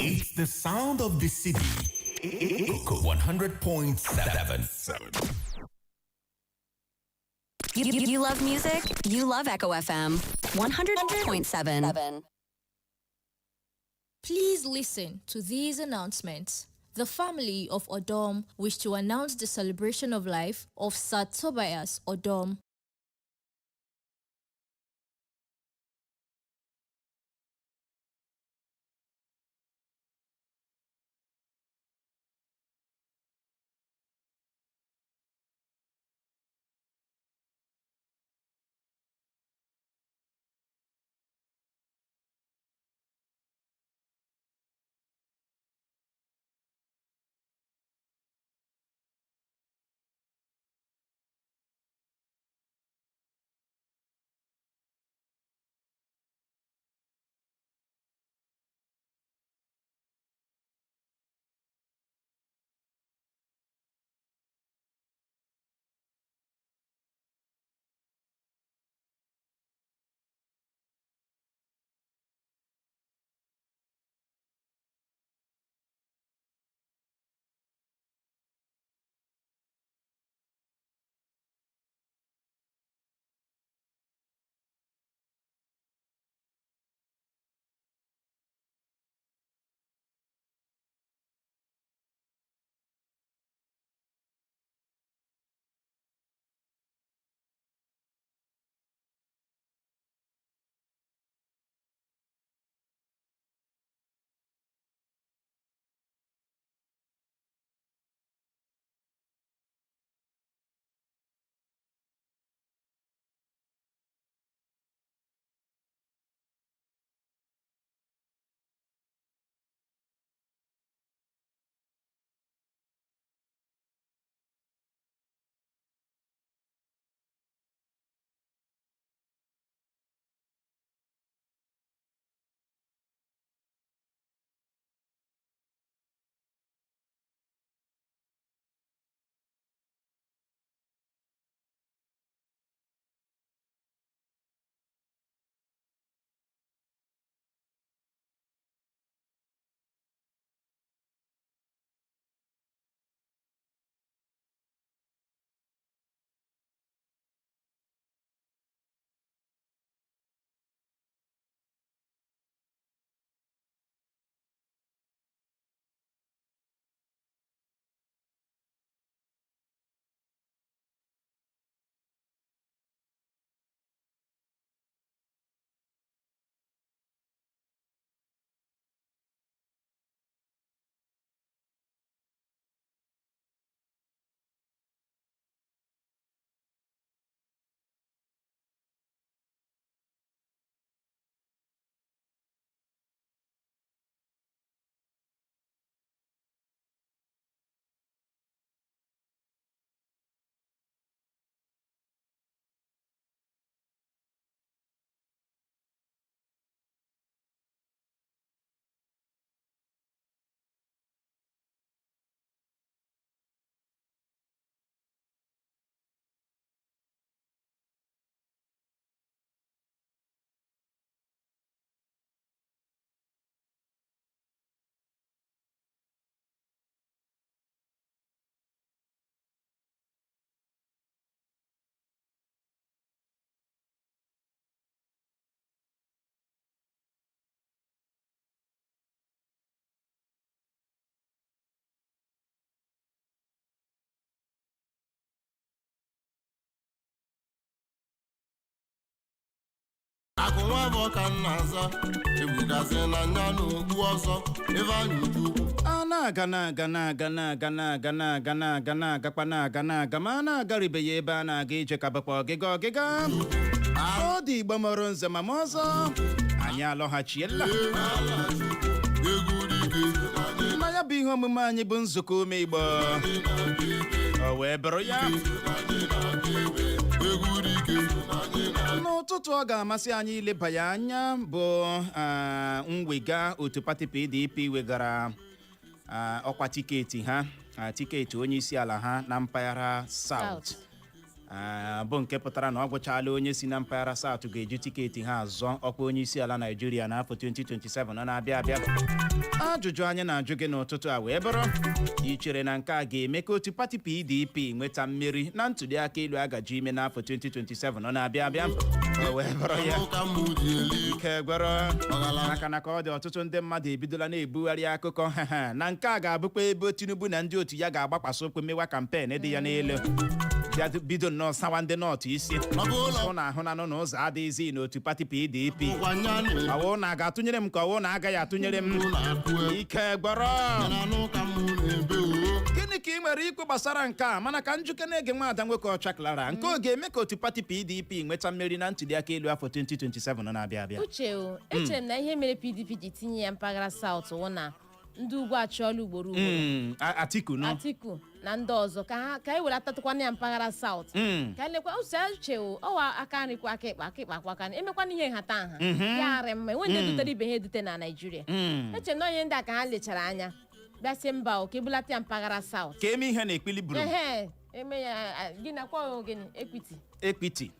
It's the sound of the city. Echo 100.7. You love music? You love Echo FM 100.7. Please listen to these announcements. The family of Odom wish to announce the celebration of life of Sir Tobias Odom, Akụ nwa afọ ka m na-aza ebugasị na nya n'okpu ọsọ Ifeanyị Ojukwu. A na-aga, na-aga, na-aga, na-aga, na-aga, na-aga, na-aga, na-agakwa, na-aga, na-aga, ma a na-agaribeghị ebe a na-aga ije, ka bụkwa ọgịga ọgịga. Ọ dị Igbo mụrụ nze ma m ọzọ, anyị alọghachiela Egwu dike. Na ya bụ ihe omume anyị bụ nzukọ ume Igbo. O wee bụrụ ya Egwu dike. N'ụtụtụ ọ ga-amasị anyị ileba ya anya bụ mwega otu pati PDP wegara ọkwa tiketi ha, tiketi onye isi ala ha na mpaghara South. South. Bụ nke pụtara na ọ gwụchala onye si na mpaghara South ga-eji tiketi ha azọ ọkwa onye isi ala Naijiria n'afọ 2027 ọ na-abịa abịa. Ajụjụ anyị na-ajụ gị n'ụtụtụ a wee bụrụ: ị chere na nke a ga-eme ka otu pati PDP nweta mmeri na ntuli aka elu agaji ime n'afọ 2027 ọ na-abịa abịa? O wee bụrụ ya. Ụka mụ ji eli. Ike gwọrọ, maka na ka ọ dị, ọtụtụ ndị mmadụ ebidola na-ebugharị akụkọ ha na nke a ga-abụkwa ebe Tinubu na ndị otu ya ga-agbakwasị ụkwụ mewa campaign dị ya n'elu, bịa bido nnọọ sawa ndị North isi ụnụ ahụnanụ na ụzọ adịghịzi n'otu pati PDP. Gwanya na Ọwụ na ga-atụnyere m ka ọwụ na agaghị atụnyere m? Na-akụ egwu. Ike gwọrọ. Na n'ụka mụ na-ebe o. Gịnị ka ị nwere ikwu gbasara nke a? Mana ka njuke na-ege nwaada nwoke ọcha Clara, nke ọ ga-eme ka otu pati PDP nweta mmeri na ntuli aka elu afọ 2027 na-abịa abịa? Uche o, echere m na ihe mere PDP ji tinye ya mpaghara South wụ na ndị ugwu achọọla ugboro ugboro. Atiku nọ. Atiku na ndị ọzọ ka ha ka e welatatụkwana ya mpaghara South, ka elekwa uche. Uche o, ọwa aka nri kwa aka ịkpa, aka ịkpa kwa aka nri, emekwana ihe nhataha ya arị mma, enwe ndị dutere ibe ha edute na Naijiria. Echere m na ihe ndị a ka ha lechara anya bịa sị mba o, ka ebulata ya mpaghara South. Ka eme ihe na ekpili buru. Ehe, eme ya gịnị akwa gịnị, equity. Equity.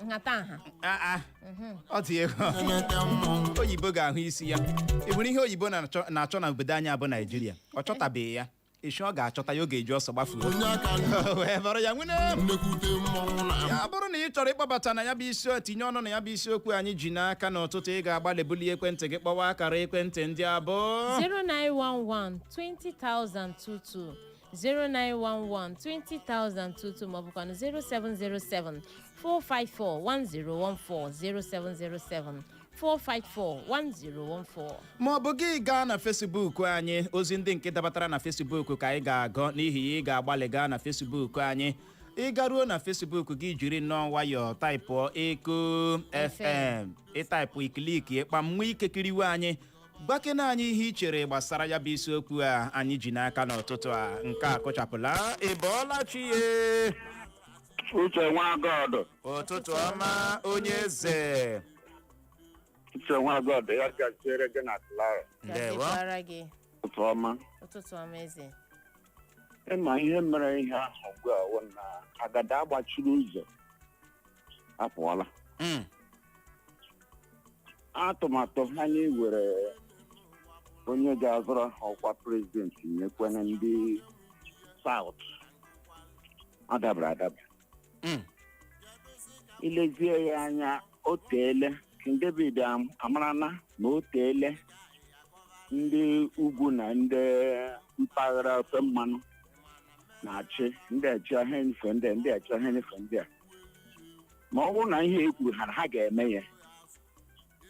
Nhataha. Ah, ah. Ọ dị egwu. Emeke mmọnwụ. Oyibo ga-ahụ isi ya. Ị nwere ihe oyibo na-achọ na obodo anyị abụ Naijiria, ọ chọtabeghị ya. Echi ọ ga-achọta ya, ọ ga-eji ọsọ gbafuo. Onye aka Wee bụrụ ya nwune. Nnekwute mmọnwụ na Ya bụrụ na ị chọrọ ịkpọbata na ya bụ isi, tinye ọnụ na ya bụ isiokwu anyị ji n'aka n'ụtụtụ, ị ga-agbalị bulie ekwentị gị kpọwa akara ekwentị ndị abụọ: 0911 20022, 0911 20022, maọbụkwanụ 0707 454 1014, 0707 454 1014. Ma ọ bụ gị gaa na Facebook anyị. Ozi ndị nke dabatara na Facebook ka anyị ga-agọ. N'ihi ya, ị ga-agbalị gaa na Facebook anyị. Ị garuo na Facebook gị, jiri nnọọ nwayọọ taịpụọ Eko FM. Ịtaịpụ, iclick ịkpam, nwee ike kiriwe anyị. Gbakena anyị ihe ị chere gbasara ya bụ isiokwu a anyị ji n'aka n'ụtụtụ a. Nke a kụchapụla. Ị bọọla chi ye? Uche nwa God. Ụtụtụ ọma, onye eze. Uche nwa God, ya gaziere gị na Clara. Ndewo. Gazikwara gị. Ụtụtụ ọma. Ụtụtụ ọma, eze. Ịma ihe mere ihe ahụ ugbu a wụ na agada agbachiri ụzọ apụọla. Atụmatụ ha na-ewere onye ga-azọrọ ha ọkwa president nyekwana ndị South adabara adaba. Ilezie ya anya, o teele King David amarana na o teele ndị ugwu na ndị mpaghara ofe mmanụ na-achị, ndị achị ahịa nyefe ndị a, ndị achị ahịa nyefe ndị a. Ma ọ bụrụ na ihe e kwuru ha na ha ga-eme ya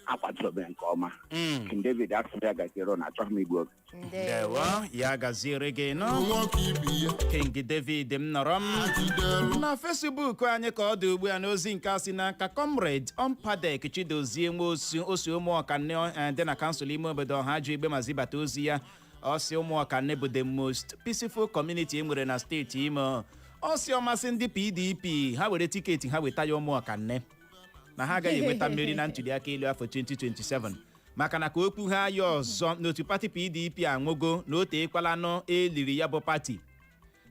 akwadobe nke ọma. King David asị ya gaziere, na achọghị m igbu oge. Ndewo, ya gaziere gị nọ. Nwoke ibi ya. King David m nọrọ m. Ajidelu. Na Facebook anyị ka ọ dị ugbu a, n'ozi nke a si n'aka Comrade Ompadek Chidozie Nwosu osi Ụmụọkanne dị na kansụl ime obodo ọha ji igbe ma zibata ozi ya. Ọ sị Ụmụọkanne bụ the most peaceful community e nwere na steeti Imo. Ọ sị ọmasị ndị PDP ha were tiketi ha weta ya Ụmụọkanne, na ha agaghị enweta mmeri na ntuli aka elu afọ 2027, maka na ka okwu ha ya ọzọ n'otu pati PDP anwụgo na o teekwalanụ eliri ya bụ pati,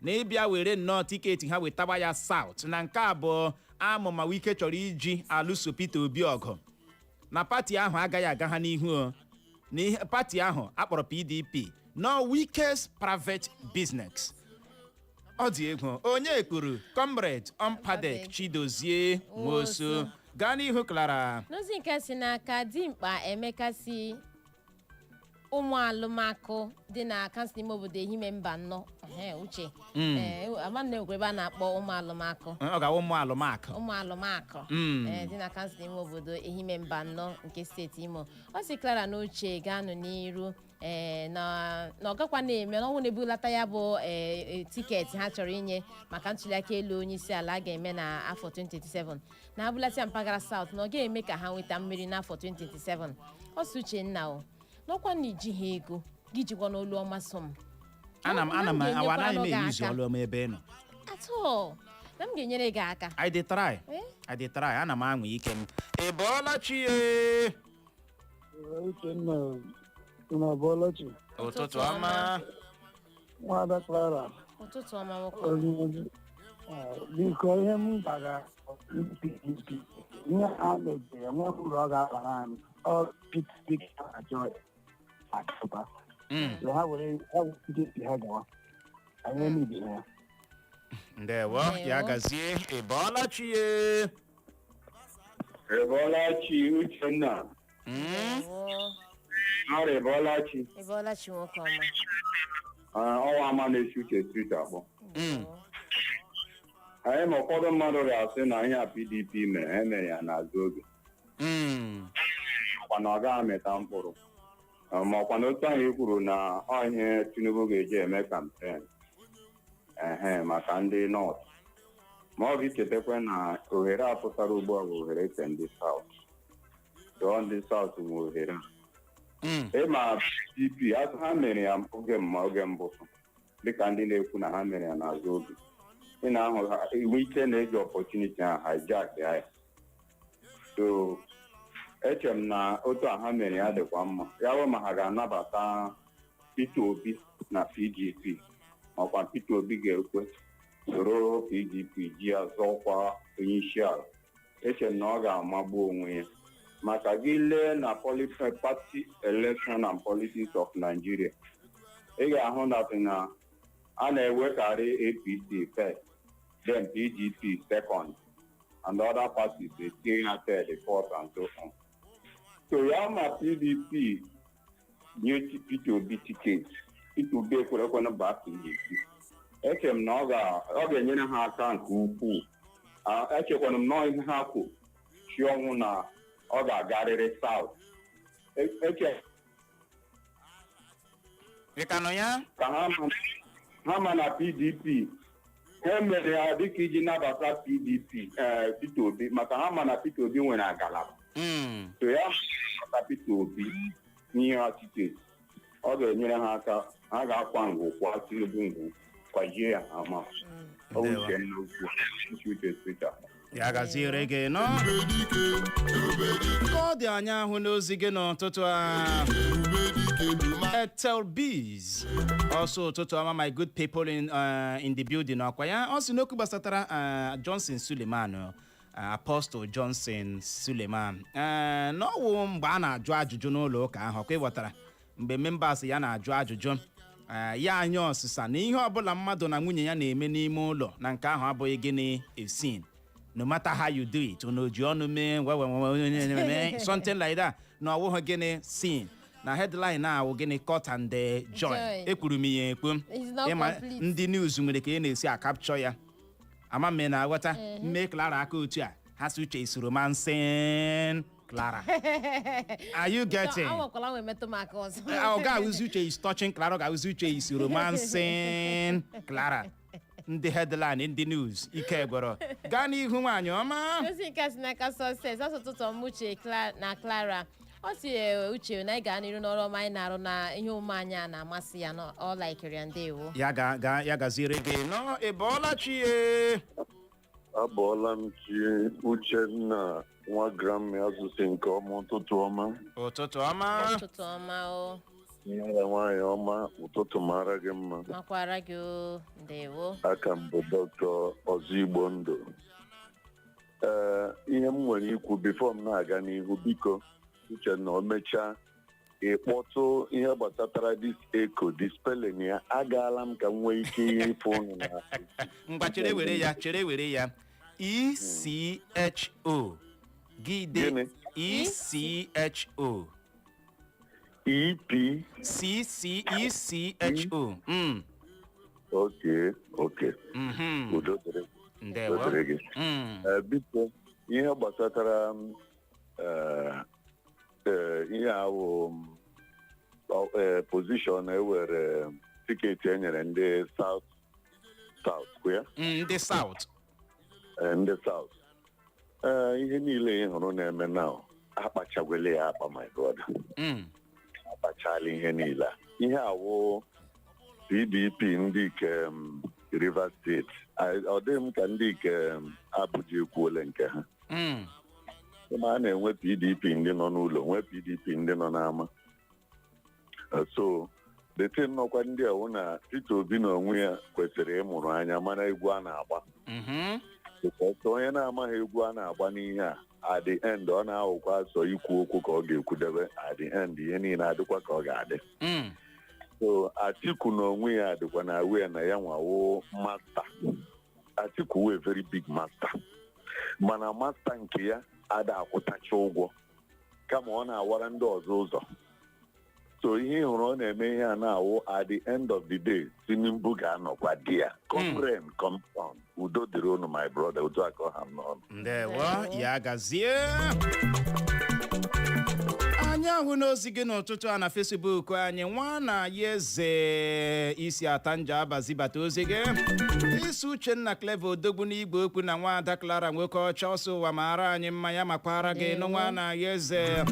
na ịbịa were nnọọ tiketi ha wetawa ya South, na nke abụọ amụma Wike chọrọ iji alụso Peter Obi ọgụ na pati ahụ agaghị aga ha n'ihu o. Na ihe pati ahụ akpọrọ PDP no Wike's private business. Ọ dị egwu. Onye kwuru? Comrade Ompadek Chidozie Nwosu. Gaa n'ihu, Clara. N'ozi nke si n'aka Dimkpa Emeka si ụmụ alụmakụ dị na kansụl ime obodo Ehime mba nnọọ. Ehe, Uche. Ee, ama na enwekwa ebe a na-akpọ ụmụ alụmakụ. Ọ ga-awụ ụmụ alụmakụ. Ụmụ alụmakụ. Ee, dị na kansụl ime obodo Ehime mba nnọọ nke steeti Imo. Ọ sị Clara na Uche ga-anụ n'iru, ee, na ọ gakwa na-eme na ọnwụ na-ebulata ya bụ ee, tiketi ha chọrọ inye maka ntuliaka elu onye isi ala a ga-eme na afọ 2027, na abulata ya mpaghara South, na ọ ga-eme ka ha nweta mmeri n'afọ 2027. Ọ sị Uchenna o, n'ọkwa na ijighị ego gị jikwa n'olu ọma sọ m. Ana m ana m Na m awa anaghị m ga-enyekwara gị eyuzu aka. ọlụ ọma ebe ị nọ. Atọ na m ga-enyere gị aka. I dey try. Eh? I dey try. Ana m anwa ike m. Ị bọọla chi ye? Uchenna, unu abụọla chi? Ụtụtụ ọma. Nwada Clara. Ụtụtụ ọma, nwoke. Onye Biko, ihe m gwara PDP, ihe ha mebiri enweghị uru ọ ga-abara anyị. Ọ PDP ka a na-achọ achọta. So ha were PDP ha gawa. Anyị emebighị ya. Ndewo, ya Ndewo. gazie. Ị bọọla chi ye? Ịbọọlachi, Uchenna. Ndewo. Ọrịa, ịbọọlachi. Ị bọọla chi, nwoke ọma. Ọnwa ama na-esi Uche Street akpọ. Ndewo. Anyị ma ụfọdụ mmadụ ga-asị na ihe a PDP mere, emere ya n'azụ oge, ọkwa na ọ gaghị amịta mkpụrụ. Ma ọkwa na otu ahụ i kwuru na ọ ihe Tinubu ga-eji eme campaign ehe maka ndị North, ma ọ ga-echetakwa na ohere a pụtara ugbu a bụ ohere eke ndị South. Dụọ ndị South nwe ohere a. Ịma PDP asị ha mere ya oge mma oge mbụ, dịka ndị na-ekwu na ha mere ya n'azụ oge, ị na-ahụ ha inwe ike na-eji opportunity ha hijack ya. So eche m na otu a ha mere ya dịkwa mma. Ya bụ ma ha ga-anabata Peter Obi na PDP, makwa Peter Obi ga-ekwe soro PDP ji ya zọọkwa onye isi ala, eche m na ọ ga-amagbu onwe ya, maka gị lee na party election and politics of Nigeria, ị ga-ahụ na a na-ewekarị APC first, then PDP second, and other parties etinye ha third, fourth and so on. So ya ma PDP nye Peter Obi ticket, Peter Obi ekwerekwana baa PDP, eche m na ọ ga-enyere ha aka nke ukwuu. Echekwana m nọọ ihe ha kwu chi ọnwụ na ọ ga-agarịrị South. Eche Ị ka nọ ya? Ka ha ma na PDP ha mere ya dịka iji nabata PDP, Peter Obi, maka ha ma na Peter Obi nwere agalaba. So ya maka Peter Obi n'ihe ọchịchị, ọ ga-enyere ha aka. Ha ga-akwa ngwụ kwa Tinubu ngwụ kwajie ya ha ma ọ bụ uche m n'okwu a. Uche Twitter. Ya gaziere gị nọ ka ọ dị anya ahụ n'ozi gị n'ụtụtụ a. Etel Bees ọsọ, ụtụtụ ọma, my good people in the building. Ọkwa ya ọ sị n'okwu gbasatara Johnson Suleman, Apostle Johnson Suleman, n'ọwụ mgbe a na-ajụ ajụjụ n'ụlọ ụka ahụ, ọkwa ịghọtara, mgbe members ya na-ajụ ajụjụ, ya anya ọsịsa na ihe ọbụla mmadụ na nwunye ya na-eme n'ime ụlọ, na nke ahụ abụghị gịnị, a sin, no matter how you do it, na oji ọnụ mee wee something like that, na ọwụghị gịnị, sin. Na headline na-awụ gịnị, cut and join. Join. Ekwuru m ya ekwu. It's not Ịma complete. ndị news nwere ka ị na-esi akapchọ ya. Ama m na aghọta mme Clara aka otu a ha si Uche is romancing Clara. Are you getting? Anwakwala nwe metụ m aka ọzọ. Ọ ga-awụzi Uche is touching Clara, ọ ga-awụzi Uche is romancing Clara. Ndị headline, ndị news, ike gwọrọ. Gaa n'ihu, nwaanyị ọma. Ozi nke a si n'aka Success asụ, ụtụtụ ọma, Uche na Clara. Ọ si Uche na anyị gaa n'iru n'ọrụ ọma anyị na-arụ na ihe omume anyị a na-amasị ya, na ọ laikiri ya. Ndewo. Ya ga ga ya gaziere gị nọ. Ị bọọla chi ye? Abọọla m chi, Uchenna nwa Grammy asụsụ nke ọma. Ụtụtụ ọma. Ụtụtụ ọma. Ụtụtụ ọma o. Nyere nwaanyị ọma, ụtụtụ mara gị mma. Makwara gị o, ndewo. Aka m bụ Dọkịta Ọzọ Igbo Ndụ. Ee, ihe m nwere ikwu before m na-aga n'ihu, biko Uchenna, o mechaa ịkpọtụ ihe gbasatara this echo, the spelling ya agaala m ka m nwee ike ịfụ ụnụ na Ngwa, chere, were ya, chere, were ya. ECHO gide. Gịnị? ECHO. EP C C E C H O. Okay. Udo dịrị. Ndewo. Udo dịrị gị. Ee, biko, ihe gbasatara m, ihe awụ position ewere ticket e nyere ndị South South kwa ya? Ndị South. Ndị South. Ee, ihe niile ị hụrụ na-eme now, akpachagwele ya akpa, my brother. Akpachala ihe niile a. Ihe awụ PDP ndị nke Rivers State. Ọ dịghị m ka ndị nke Abuja ekwuole nke ha. Ịma a na-enwe PDP ndị nọ n'ụlọ, nwee PDP ndị nọ n'ama. So the thing nọkwa ndị a wụ na Peter Obi na onwe ya kwesịrị ịmụrụ anya mara egwu a na-agba. Because onye na-amaghị egwu a na-agba n'ihe a, at the end ọ na-awụkwa asọ ikwu okwu ka ọ ga-ekwudebe. At the end, ihe niile adịkwa ka ọ ga-adị. So Atiku na onwe ya dịkwa na aware na ya nwawo master. Atiku wee very big master, mana master nke ya ada akwụtacha ụgwọ, kama ọ na-awara ndị ọzọ ụzọ. So ihe ị hụrụ ọ na-eme ihe a na-awụ, at the end of the day, Tinubu ga-anọkwa di ya. Come rain, come sun. Udo dịrị unu, my brother. Otu aka ọha m n'ọnụ. Ndewo, ya gazie. Anyị ahụ n'ozi gị n'ụtụtụ a na Facebook anyị. Nwa na ya eze isi ata nja abazibata ozi gị isi Uchenna Clever Odogwu n'igwe okwu na nwaada Clara nwoke ọcha ọsọ ụwa maara anyị mma ya makwara gị nụ. Nwa na ya eze,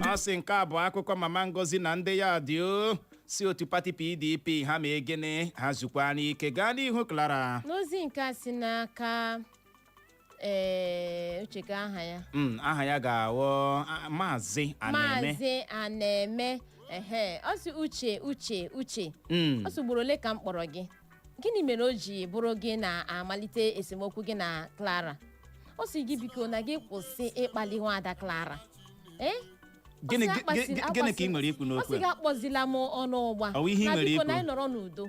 ọ sị nke a bụ akụkọ mama Ngozi na ndị ya dị o si otu pati PDP ha ma egene ha zukwa n'ike. Gaa n'ihu, Clara. N'ozi nke a si n'aka ee uche ka aha ya Aha ya ga-awọ Maazị Aneme. Maazị Aneme, ehe, ọ sị Uche, Uche, Uche, ọ sị ugboro ole ka m kpọrọ gị? Gịnị mere o ji bụrụ gị na-amalite esemokwu gị na Clara? Ọ sị gị biko na gị kwụsị ịkpali nwaada Clara, ee. Ọ Gịnị sị gịnị ka ị nwere ikwu ọ n'okwu sị a? gị akpọzila m ọnụ ụgba Ọ wụ ihe ị na nwere biko ikwu? na anyị nọrọ n'udo.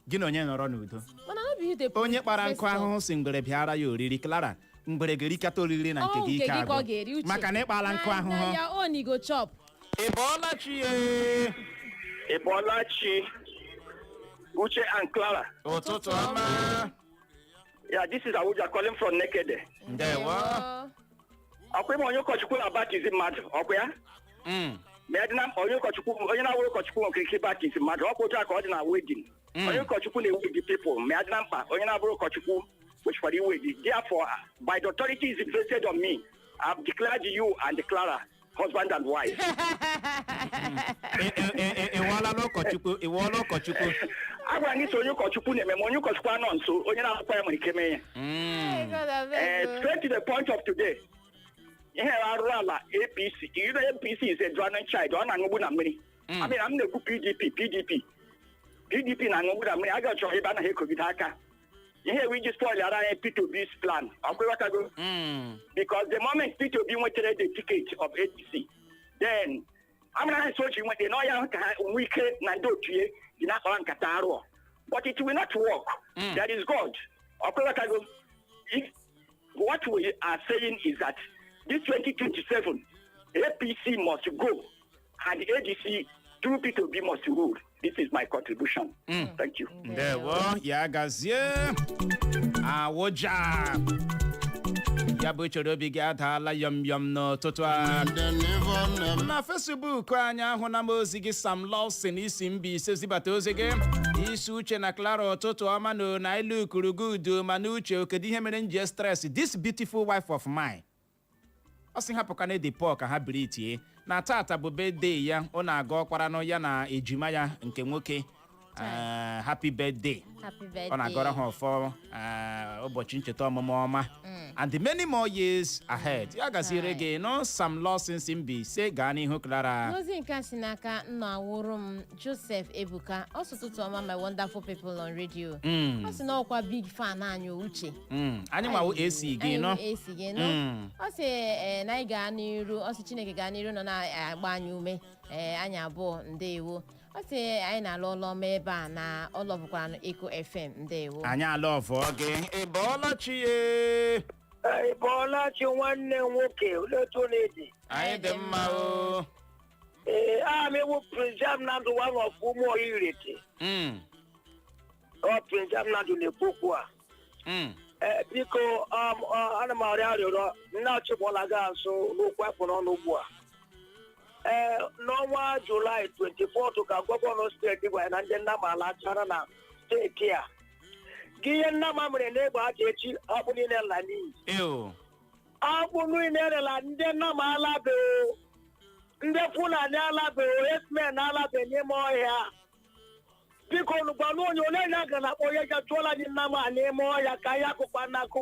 Gị na onye nọrọ n'udo? Mana no be you dey Onye kpara nkụ press ahụhụ si ngwere bịara ya oriri. Clara, ngwere ga-erikata oriri na nke Ọ gị nke ike gị ka ọ agwụ. ga-eri, Uche. Maka na ịkpala nkụ Na ahụhụ. ya own you go chop. Ị bọọla chi ye? Ị bọọla chi, Uche and Clara. Ụtụtụ ọma. Yeah, this is Abuja calling from Nekede. Ndewo. Ọkwa ịma onye ụkọchukwu na baptism mmadụ, ọkwa ya? Ma ya dị na onye ụkọchukwu, onye na-awụ ụkọchukwu nwere ike baptism mmadụ, ọkwa otu a ka ọ dị na wedding. Onye ụkọchukwu na-ewed the people, ma ya dị na mkpa, onye na-abụrụ ụkọchukwu kwesịkwara iwed. Therefore, by the authority is invested on me, I've declared you and Clara husband and wife. Ị wụọla ụkọchukwu? Ị wụọla ụkọchukwu? A gwara gị sị onye ụkọchukwu na-eme, ma onye ụkọchukwu anọ nso, onye na-akwụkwọ ya nwere ike mee ya. Straight to the point of today. Ihe arụrụ ala APC, you know APC is a drowning child, ọ na-aṅụgbu na mmiri. I mean, m na-ekwu PDP, PDP. PDP na-aṅụgbu na mmiri, a ga-achọ ebe anaghị ekogide aka. Ihe ewu iji spoil ara anyị Peter Obi's plan. Ọ kwewatago? Because the moment Peter Obi nwetara the ticket of APC, then amara ha so ji nweta na ọya ka ha nwee ike na ndị otu ya dị na-akpara nkata arụọ. But it will not work. There is God. Ọ kwewatago? What we are saying is that this 2027, APC must go and ADC through P2B must rule. This is my contribution. Thank you. Ndewo, ya gazie. Awụja ya bụ chere obi gị adaala yọm yọm n'ụtụtụ a. Na Facebook anyị ahụ na m ozi gị. Sam Lawson isi mba ise zibata ozi gị isi Uche na Clara, ụtụtụ ọma na ilu kurugudu. Mana Uche, kedu ihe mere m ji stress this beautiful wife of mine? Ọ sị hapụka na ede Paul ka ha biri tie na tata bụ birthday ya. Ọ na-aga ọkwaranụ ya na ejima ya nke nwoke. Happy birthday. Happy birthday. Ọ na-agọrọ ha ọfọ ụbọchị ncheta ọmụmụ ọma and many more years ahead. Ya gaziere gị nụ, Sam Lawson si Mbaise. Gaa n'ihu, Clara. N'ozi nke a si n'aka nna awụrụ m Joseph Ebuka, ọ sị ụtụtụ ọma, my wonderful people on radio. Ọ sị na ọkwa big fan anyị, Uche. Anyị nwawo AC gị nọ. Anyị AC gị nọ. Ọ sị na anyị gaa n'iru. Ọ sị Chineke gaa n'iru nọ na-agba anyị ume. Ee, anyị abụọ, ndewo. Ọ sị anyị na-alụ ọlụ ọma ebe a na ọ bụkwara na Eko FM. Ndewo. Anyị ala ọvọ gị. Ị bọọla chi ye? Ị bọọla chi, nwanne m nwoke. Olee otu ọ na-edi? Anyị dị mma o. Ee, aha m ewu Prince Amnandụ, one of ụmụ Irete. Ọ Prince Amnandụ na-ekwu okwu a. Ee, biko, ana m arịọ arịrịọ nne achịkpọla gị azụ n'okwu akpụ n'ọnụ ugbu a. Ee, n'ọnwa Julaị 24 ka gọvanọ steeti gwara na ndị nnama alachara na steeti a. Gị ihe nnama mere na-egbe aja echi, akpụ niile la n'iyi. Ew. Akpụ niile rela, ndị nnama alabeghị, ndị Fulani alabeghị, herdsmen alabeghị n'ime ọhịa. Biko gwanụ onye ole ya ga na-akpọ onye ga chụọla anyị nnama a n'ime ọhịa ka anyị akụkwa n'akụ.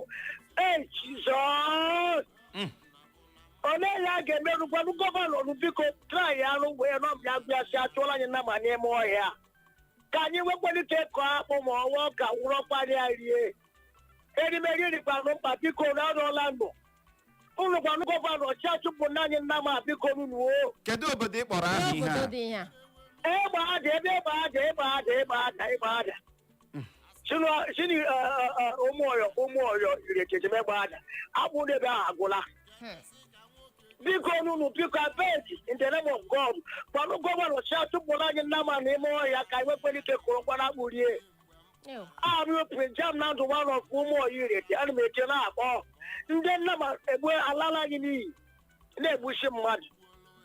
Ee, Jizọs, ole ya ga-emerụ? Gwanụ gọvanọ nụ, biko, try arụ wee nọ ya bịa si achụọla anyị nnama n'ime ọhịa ka anyị nwekwalite kọọ akpụ ma ọnwa ọka wụrọkwarịa rie. Erimeri rikwanụ mkpa, biko na arụọla ndụ unu gwanụ governor chi achụpụ naanị nna ma, biko unu o. Kedu obodo ị kpọrọ aha ihe Obodo a? dị ihe a. Egbe aja ebe, egbe aja, egbe aja, egbe aja, egbe aja. Sini Ụmụọyọ, Ụmụọyọ iri echeche egbe aja akpụ n'ebe ahụ agwụla. Biko nunu, biko, abeg, in the name of God, gwanụ governor chi achụpụla anyị nna ma n'ime ọhịa ka anyị nwekwere ike kụrụ mkpara akpụ rie. Ew. Abụ Prince Jam na ndụ one of Ụmụọyọ Irete. Ana m eche na-akpọ ndị nna ma egbu alala anyị n'iyi, na-egbusi mmadụ.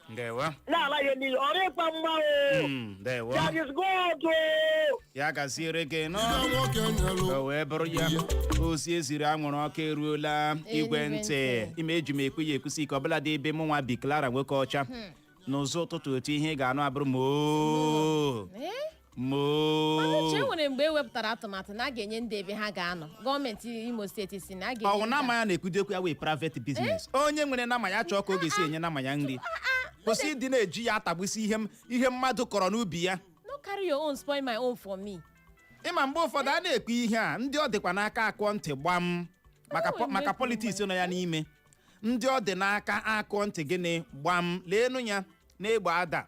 Ndewo. Na-ala ya n'iyi, ọrụ ịkpa mma o. Ndewo. There is God o. Ya gaziere gị nọ. Nwoke nyelụ. O wee bụrụ ya, ozi eziri anwụrụ ọkụ eruola igwe Eluigwe ntị. ntị. Ime eji m ekwu ya ekwusi ike ọbụla dị ebe mụ nwa bi. Clara nwoke ọcha n'ụzọ ụtụtụ, otu ihe ị ga-anụ abụrụ moo. Ee? Moo. Mana uche, nwere mgbe e wepụtara atụmatụ na a ga-enye ndị ebe ha ga-anọ. Gọọmenti Imo Steeti si na a ga-enye Ọwụ ndị nama ya na-ekwudekwu ya wee private business. Onye nwere nama ya chọọ ka ọ ga-esi enye nama ya nri, kwụsị ịdị na-eji ya atagbusi ihe ihe mmadụ kọrọ n'ubi ya. No carry your own spoil my own for me. Ịma mgbe ụfọdụ a na-ekwu ihe a, ndị ọ dịkwa n'aka akụọ ntị gbam maka Enwere maka mgbe politics nọ ya n'ime. Ndị ọ dị n'aka akụọ ntị gịnị gbam, leenu ya na-egbe ada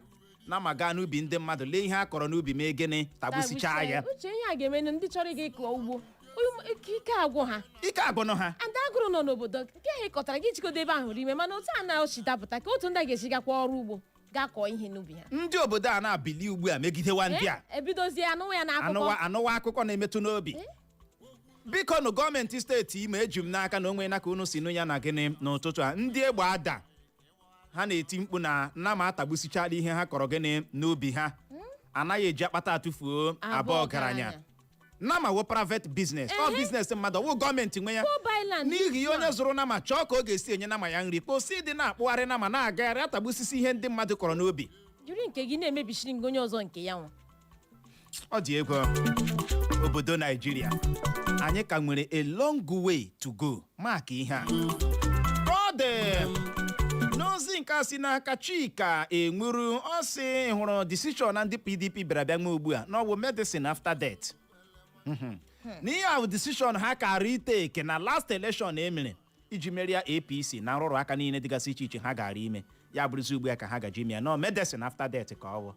na ma gaa n'ubi ndị mmadụ, lee ihe a kọrọ n'ubi, mee gịnị? Tagbusichaa ya. Uche, ihe a ga-eme ndị chọrọ ịga ịkọ ugbo, ike agwụ ha. Ike agwụnụ ha. And agụrụ nọ n'obodo nke ahụ ịkọtara gị jikodo ebe ahụ rime, mana otu a na-ochi dapụta ka otu ndị a ga-esi gakwa ọrụ ugbo gaa kọọ ihe n'ubi ha. Ndị obodo a na-abili ugbu a megidewa ndị a. Eh, ebidozie anụwa ya n'akụkọ. Anụwa anụwa akụkọ na-emetụ n'obi. Biko nụ, gọọmenti steeti Imo, eji m n'aka na o nwee na ka unu si nụ ya na gịnị n'ụtụtụ a. Ndị egbe ada ha na-eti mkpu na nna ma atagbusichala ihe ha kọrọ gịnị n'ubi ha. Anaghị eji akpata atụfuo abụọ ọgaranya. Nama wo private business ọ business mmadụ, ọwụ gọọmenti nwe ya. Go buy land. N'ihi ya, onye zụrụ nama chọọ ka ọ ga-esi enye nama ya nri, kwụsị ịdị na-akpụgharị nama na-agagharị atagbusisi ihe ndị mmadụ kọrọ n'ubi. Jiri nke gị na-emebisiri gị onye ọzọ nke ya nwa. Ọ dị egwu. Obodo Naijiria anyị ka nwere a long way to go maka ihe a. Ọ dị n'ozi nke a si n'aka Chika Enwuru, ọ sị hụrụ decision na ndị PDP bịara bịa nwe ugbu a na ọ bụ medicine after death. N'ihe ahụ, decision ha kara iteke na last election e mere iji merie APC na nrụrụ aka niile dịgasị iche iche ha gara ime ya, bụrụzi ugbu a ka ha gaji ime ya nọ medicine after death ka ọ bụ.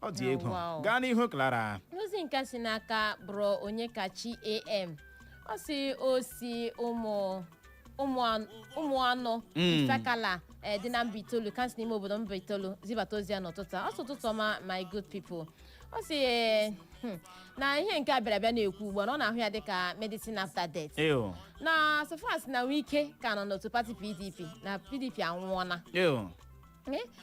Ọ dị egwu. Wow. Gaa n'ihu, Clara. N'ozi nke si n'aka bụrụ Onyekachi am, ọ si osi ụmụ anọ Ifekala dị na Mbaitolu, kansụl n'ime obodo Mbaitolu, zibata ozi ya n'ụtụtụ a. Ọ sị, "Ụtụtụ ọma, my good people." Ọ sị na ihe nke a bịara bịa na-ekwu ugbu a na ọ na-ahụ ya dịka medicine after death. Ew. Na sofas na Wike ka nọ n'otu pati PDP, na PDP anwụọna. Ew.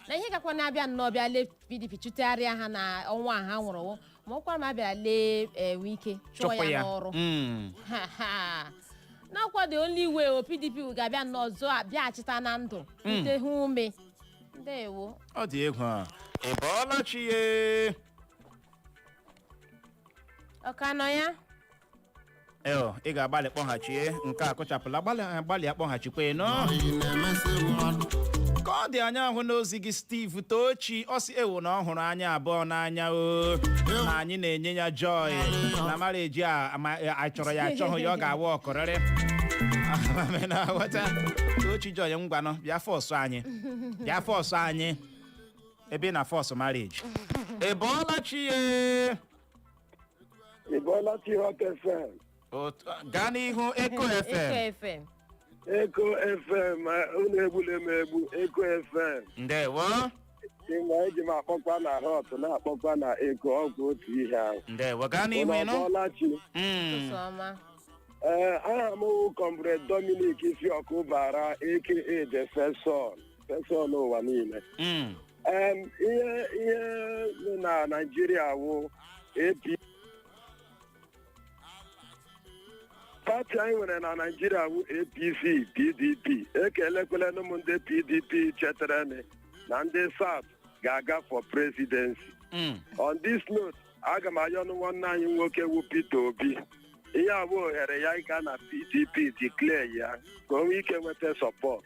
Na ihe gakwa na-abịa nnọọ bịa lee PDP chụtegharịa ha na ọnwa a ha nwụrụ, ma ọkwa ma abịara lee Wike chụọ Chụpụ ya ya n'ọrụ. Ha ha, n'ọkwa the only way o PDP ga-abịa nnọọ zọọ bịaghachita na ndụ rute ha ume. Ndewo. Ọ dị egwu a. Ị bọọla chi ye? Ọ ka nọ ya? Eo, ị ga-agbalị kpọghachie nke a kụchapụla. Gbalị, gbalị akpọghachikwa nọ. Oyi na-emesi mmadụ. Ka ọ dị anya ahụ n'ozi gị, Steve Tochi, ọ sị ewu na ọ hụrụ anya abụọ n'anya o, na anyị na-enye ya joy na marriage a a chọrọ ya achọghị ya, ọ ga-awa ọkụrịrị na ghọta. Tochi Joy, ngwanụ, bịa force anyị, bịa force anyị ebe ị na force marriage. Ị bọọla chi ye? Ị bọọla chi, Hot FM. Gaa n'ihu, Eko Eko FM. FM. Eko FM, unu egbula m egbu, Eko FM. Ndewo. Ịma eji m akpọkwa na Hot na-akpọkwa na Eko, ọgwụ otu ihe ahụ. Ndewo, gaa n'ihu. Unu Ịnụ. abọọla chi? Ụtụtụ ọma. Ee, aha m wụ Comrade Dominic Isiọkụbara, aka The First Son, First Son ụwa niile. Ihe nọ na Naijiria wụ AP party anyị nwere na Naijiria wụ APC, PDP. Ekelekwelenu m ndị PDP chetarani na ndị South ga-aga for presidency. On this note, aga m ayọnụ nwanne anyị nwoke wụ Peter Obi, ihe a bụ ohere ya ịga na PDP declare ya ka o nwee ike nweta support,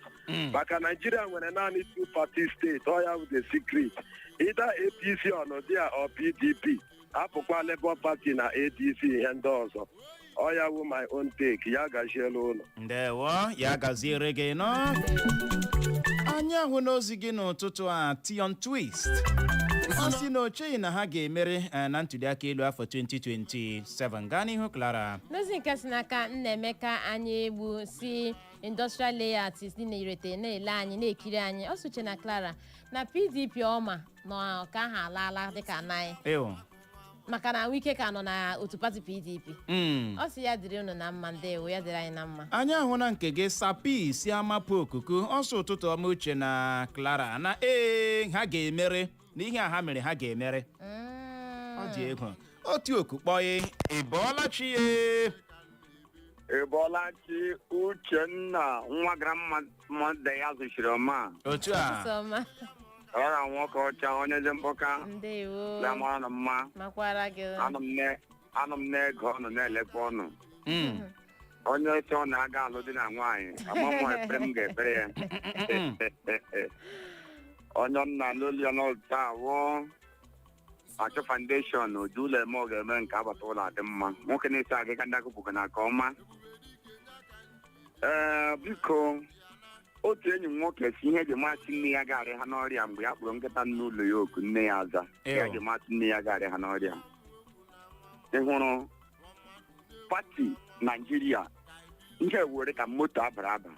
maka Naijiria nwere naanị two party state. Ọ ya bụ the secret, either APC ọnọdụ or PDP, hapụkwa Labour Party na ADC, ihe ndị ọzọ. Ọ ya wụ my own take. Ya gaziela ụlọ. Ndewo, ya gaziere gị nọ. Anyị ahụ n'ozi gị n'ụtụtụ a, Tion Twist, ọ sị na o cheghị na ha ga-emeri na ntuliaka elu afọ 2027. Gaa n'ihu, Clara. N'ozi nke si n'aka Nnaemeka Anya Egbu si Industrial Layout dị n'Irete na-ele anyị, na-ekiri anyị, ọ sị, "Uche na Clara, na PDP ọma na ka ahụ alaala dịka anaghị Ew. maka na Wike ka nọ na otu pati PDP." Ọ sị ya dịrị unu na mma. Ndewo, ya dịrị anyị na mma. Anyị ahụ na nke gị, Sapi si amapụ okuku, ọsọ, "Ụtụtụ ọma, Uche na Clara, na ee, ha ga-emere n'ihe a ha mere, ha ga-emere." Ọ dị egwu. Otu oku kpọye. Ị bọọla chi ye? Ị bọọla chi, Uchenna, nwa grandmother ya zụchiri ọma. Otu a. Sọma. Ọra nwoke ọcha, onye dị mkpọka. Ndewo. Na-amara na mma. Makwara gị. Anọ m na-ege ọnụ, na-elekwa ọnụ. Onye chọọ na-aga alụ di na nwaanyị, amamọ ekpere m ga-ekpere ya. Onye m na-alụ ya n'ụlọ awụ Achọ Foundation oju ụlọ eme, ọ ga-eme nke agbata ụlọ adị mma. Nwoke na-esi agịga ndị akụpụga na nke ọma. Ee, biko, otu enyi m nwoke si ihe eji masị nne ya garị ha n'ọrịa mgbe ya kpụrụ nkịta n'ụlọ ya oku, nne ya aza ya. Eji masị nne ya garị ha n'ọrịa. Ị hụrụ pati Naijiria, ihe were ka moto abara aba,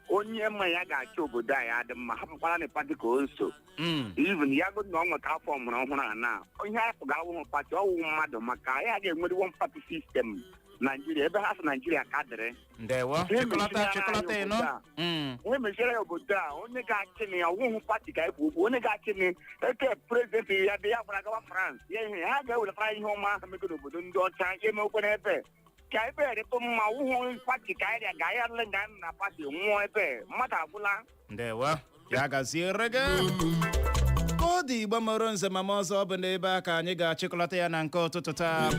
onye ma ya ga-achị obodo a ya adị mma, hapụkwara na pati ka o so. Even ya godu na ọ nweta afọ ọmụrụ ọhụrụ a na ihe afọ ga-awụhụ pati ọwụ mmadụ, maka ya ga-enwere one party system Naijiria ebe ha sị Naijiria ka dịrị. Ndewo. Ihe Chịkọlata. mechiere Chịkọlata. anyị Ịnụ. obodo a. Ihe mechiere ya obodo a, onye ga-achị na ya ọwụhụ pati ka ekwu okwu, onye ga-achị na eke president ya dị ya gwara gawa France ya, ihe ha ga-ewelatara ihe ọma ahụ mego n'obodo ndị ọcha ya emekwe n'ebe ka ebe dịtụ mma. Wụhụ pati ka anyị ga ya le nga na pati nwụọ ebe mmadụ agwụla. Ndewo, ya gaziere gị. Ka ọ dị, Igbo mụrụ nze mama ọzọ, ọ bụ n'ebe a ka anyị ga-achịkọlata ya na nke ụtụtụ taa.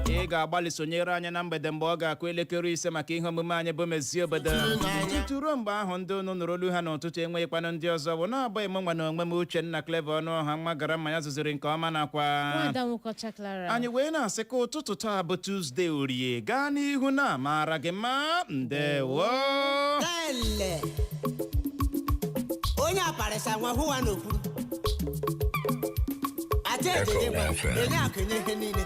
Ị ga-agbalị sonyere anyị na mgbede mgbe ọ ga-akụ elekere 5 maka ihe omume anyị bụ Mezie Obodo. Tutu ruo mgbe ahụ, ndị unu nụrụ olu ha n'ụtụtụ enweghịkwanụ ndị ọzọ bụ na-abụghị m nwa na onwe m, Uchenna Clever ọnụ ọha, nwa gara mmanya zụziri nke ọma, nakwa Nwada Nwokọcha Clara. Anyị wee na-asị ka ụtụtụ taa bụ Tuesday Orie gaa n'ihu na amaara gị mma. Ndewo. Ele. Onye aparịsa nwa hụwa n'okwu aja ejede gwa enye akụ enye ihe niile.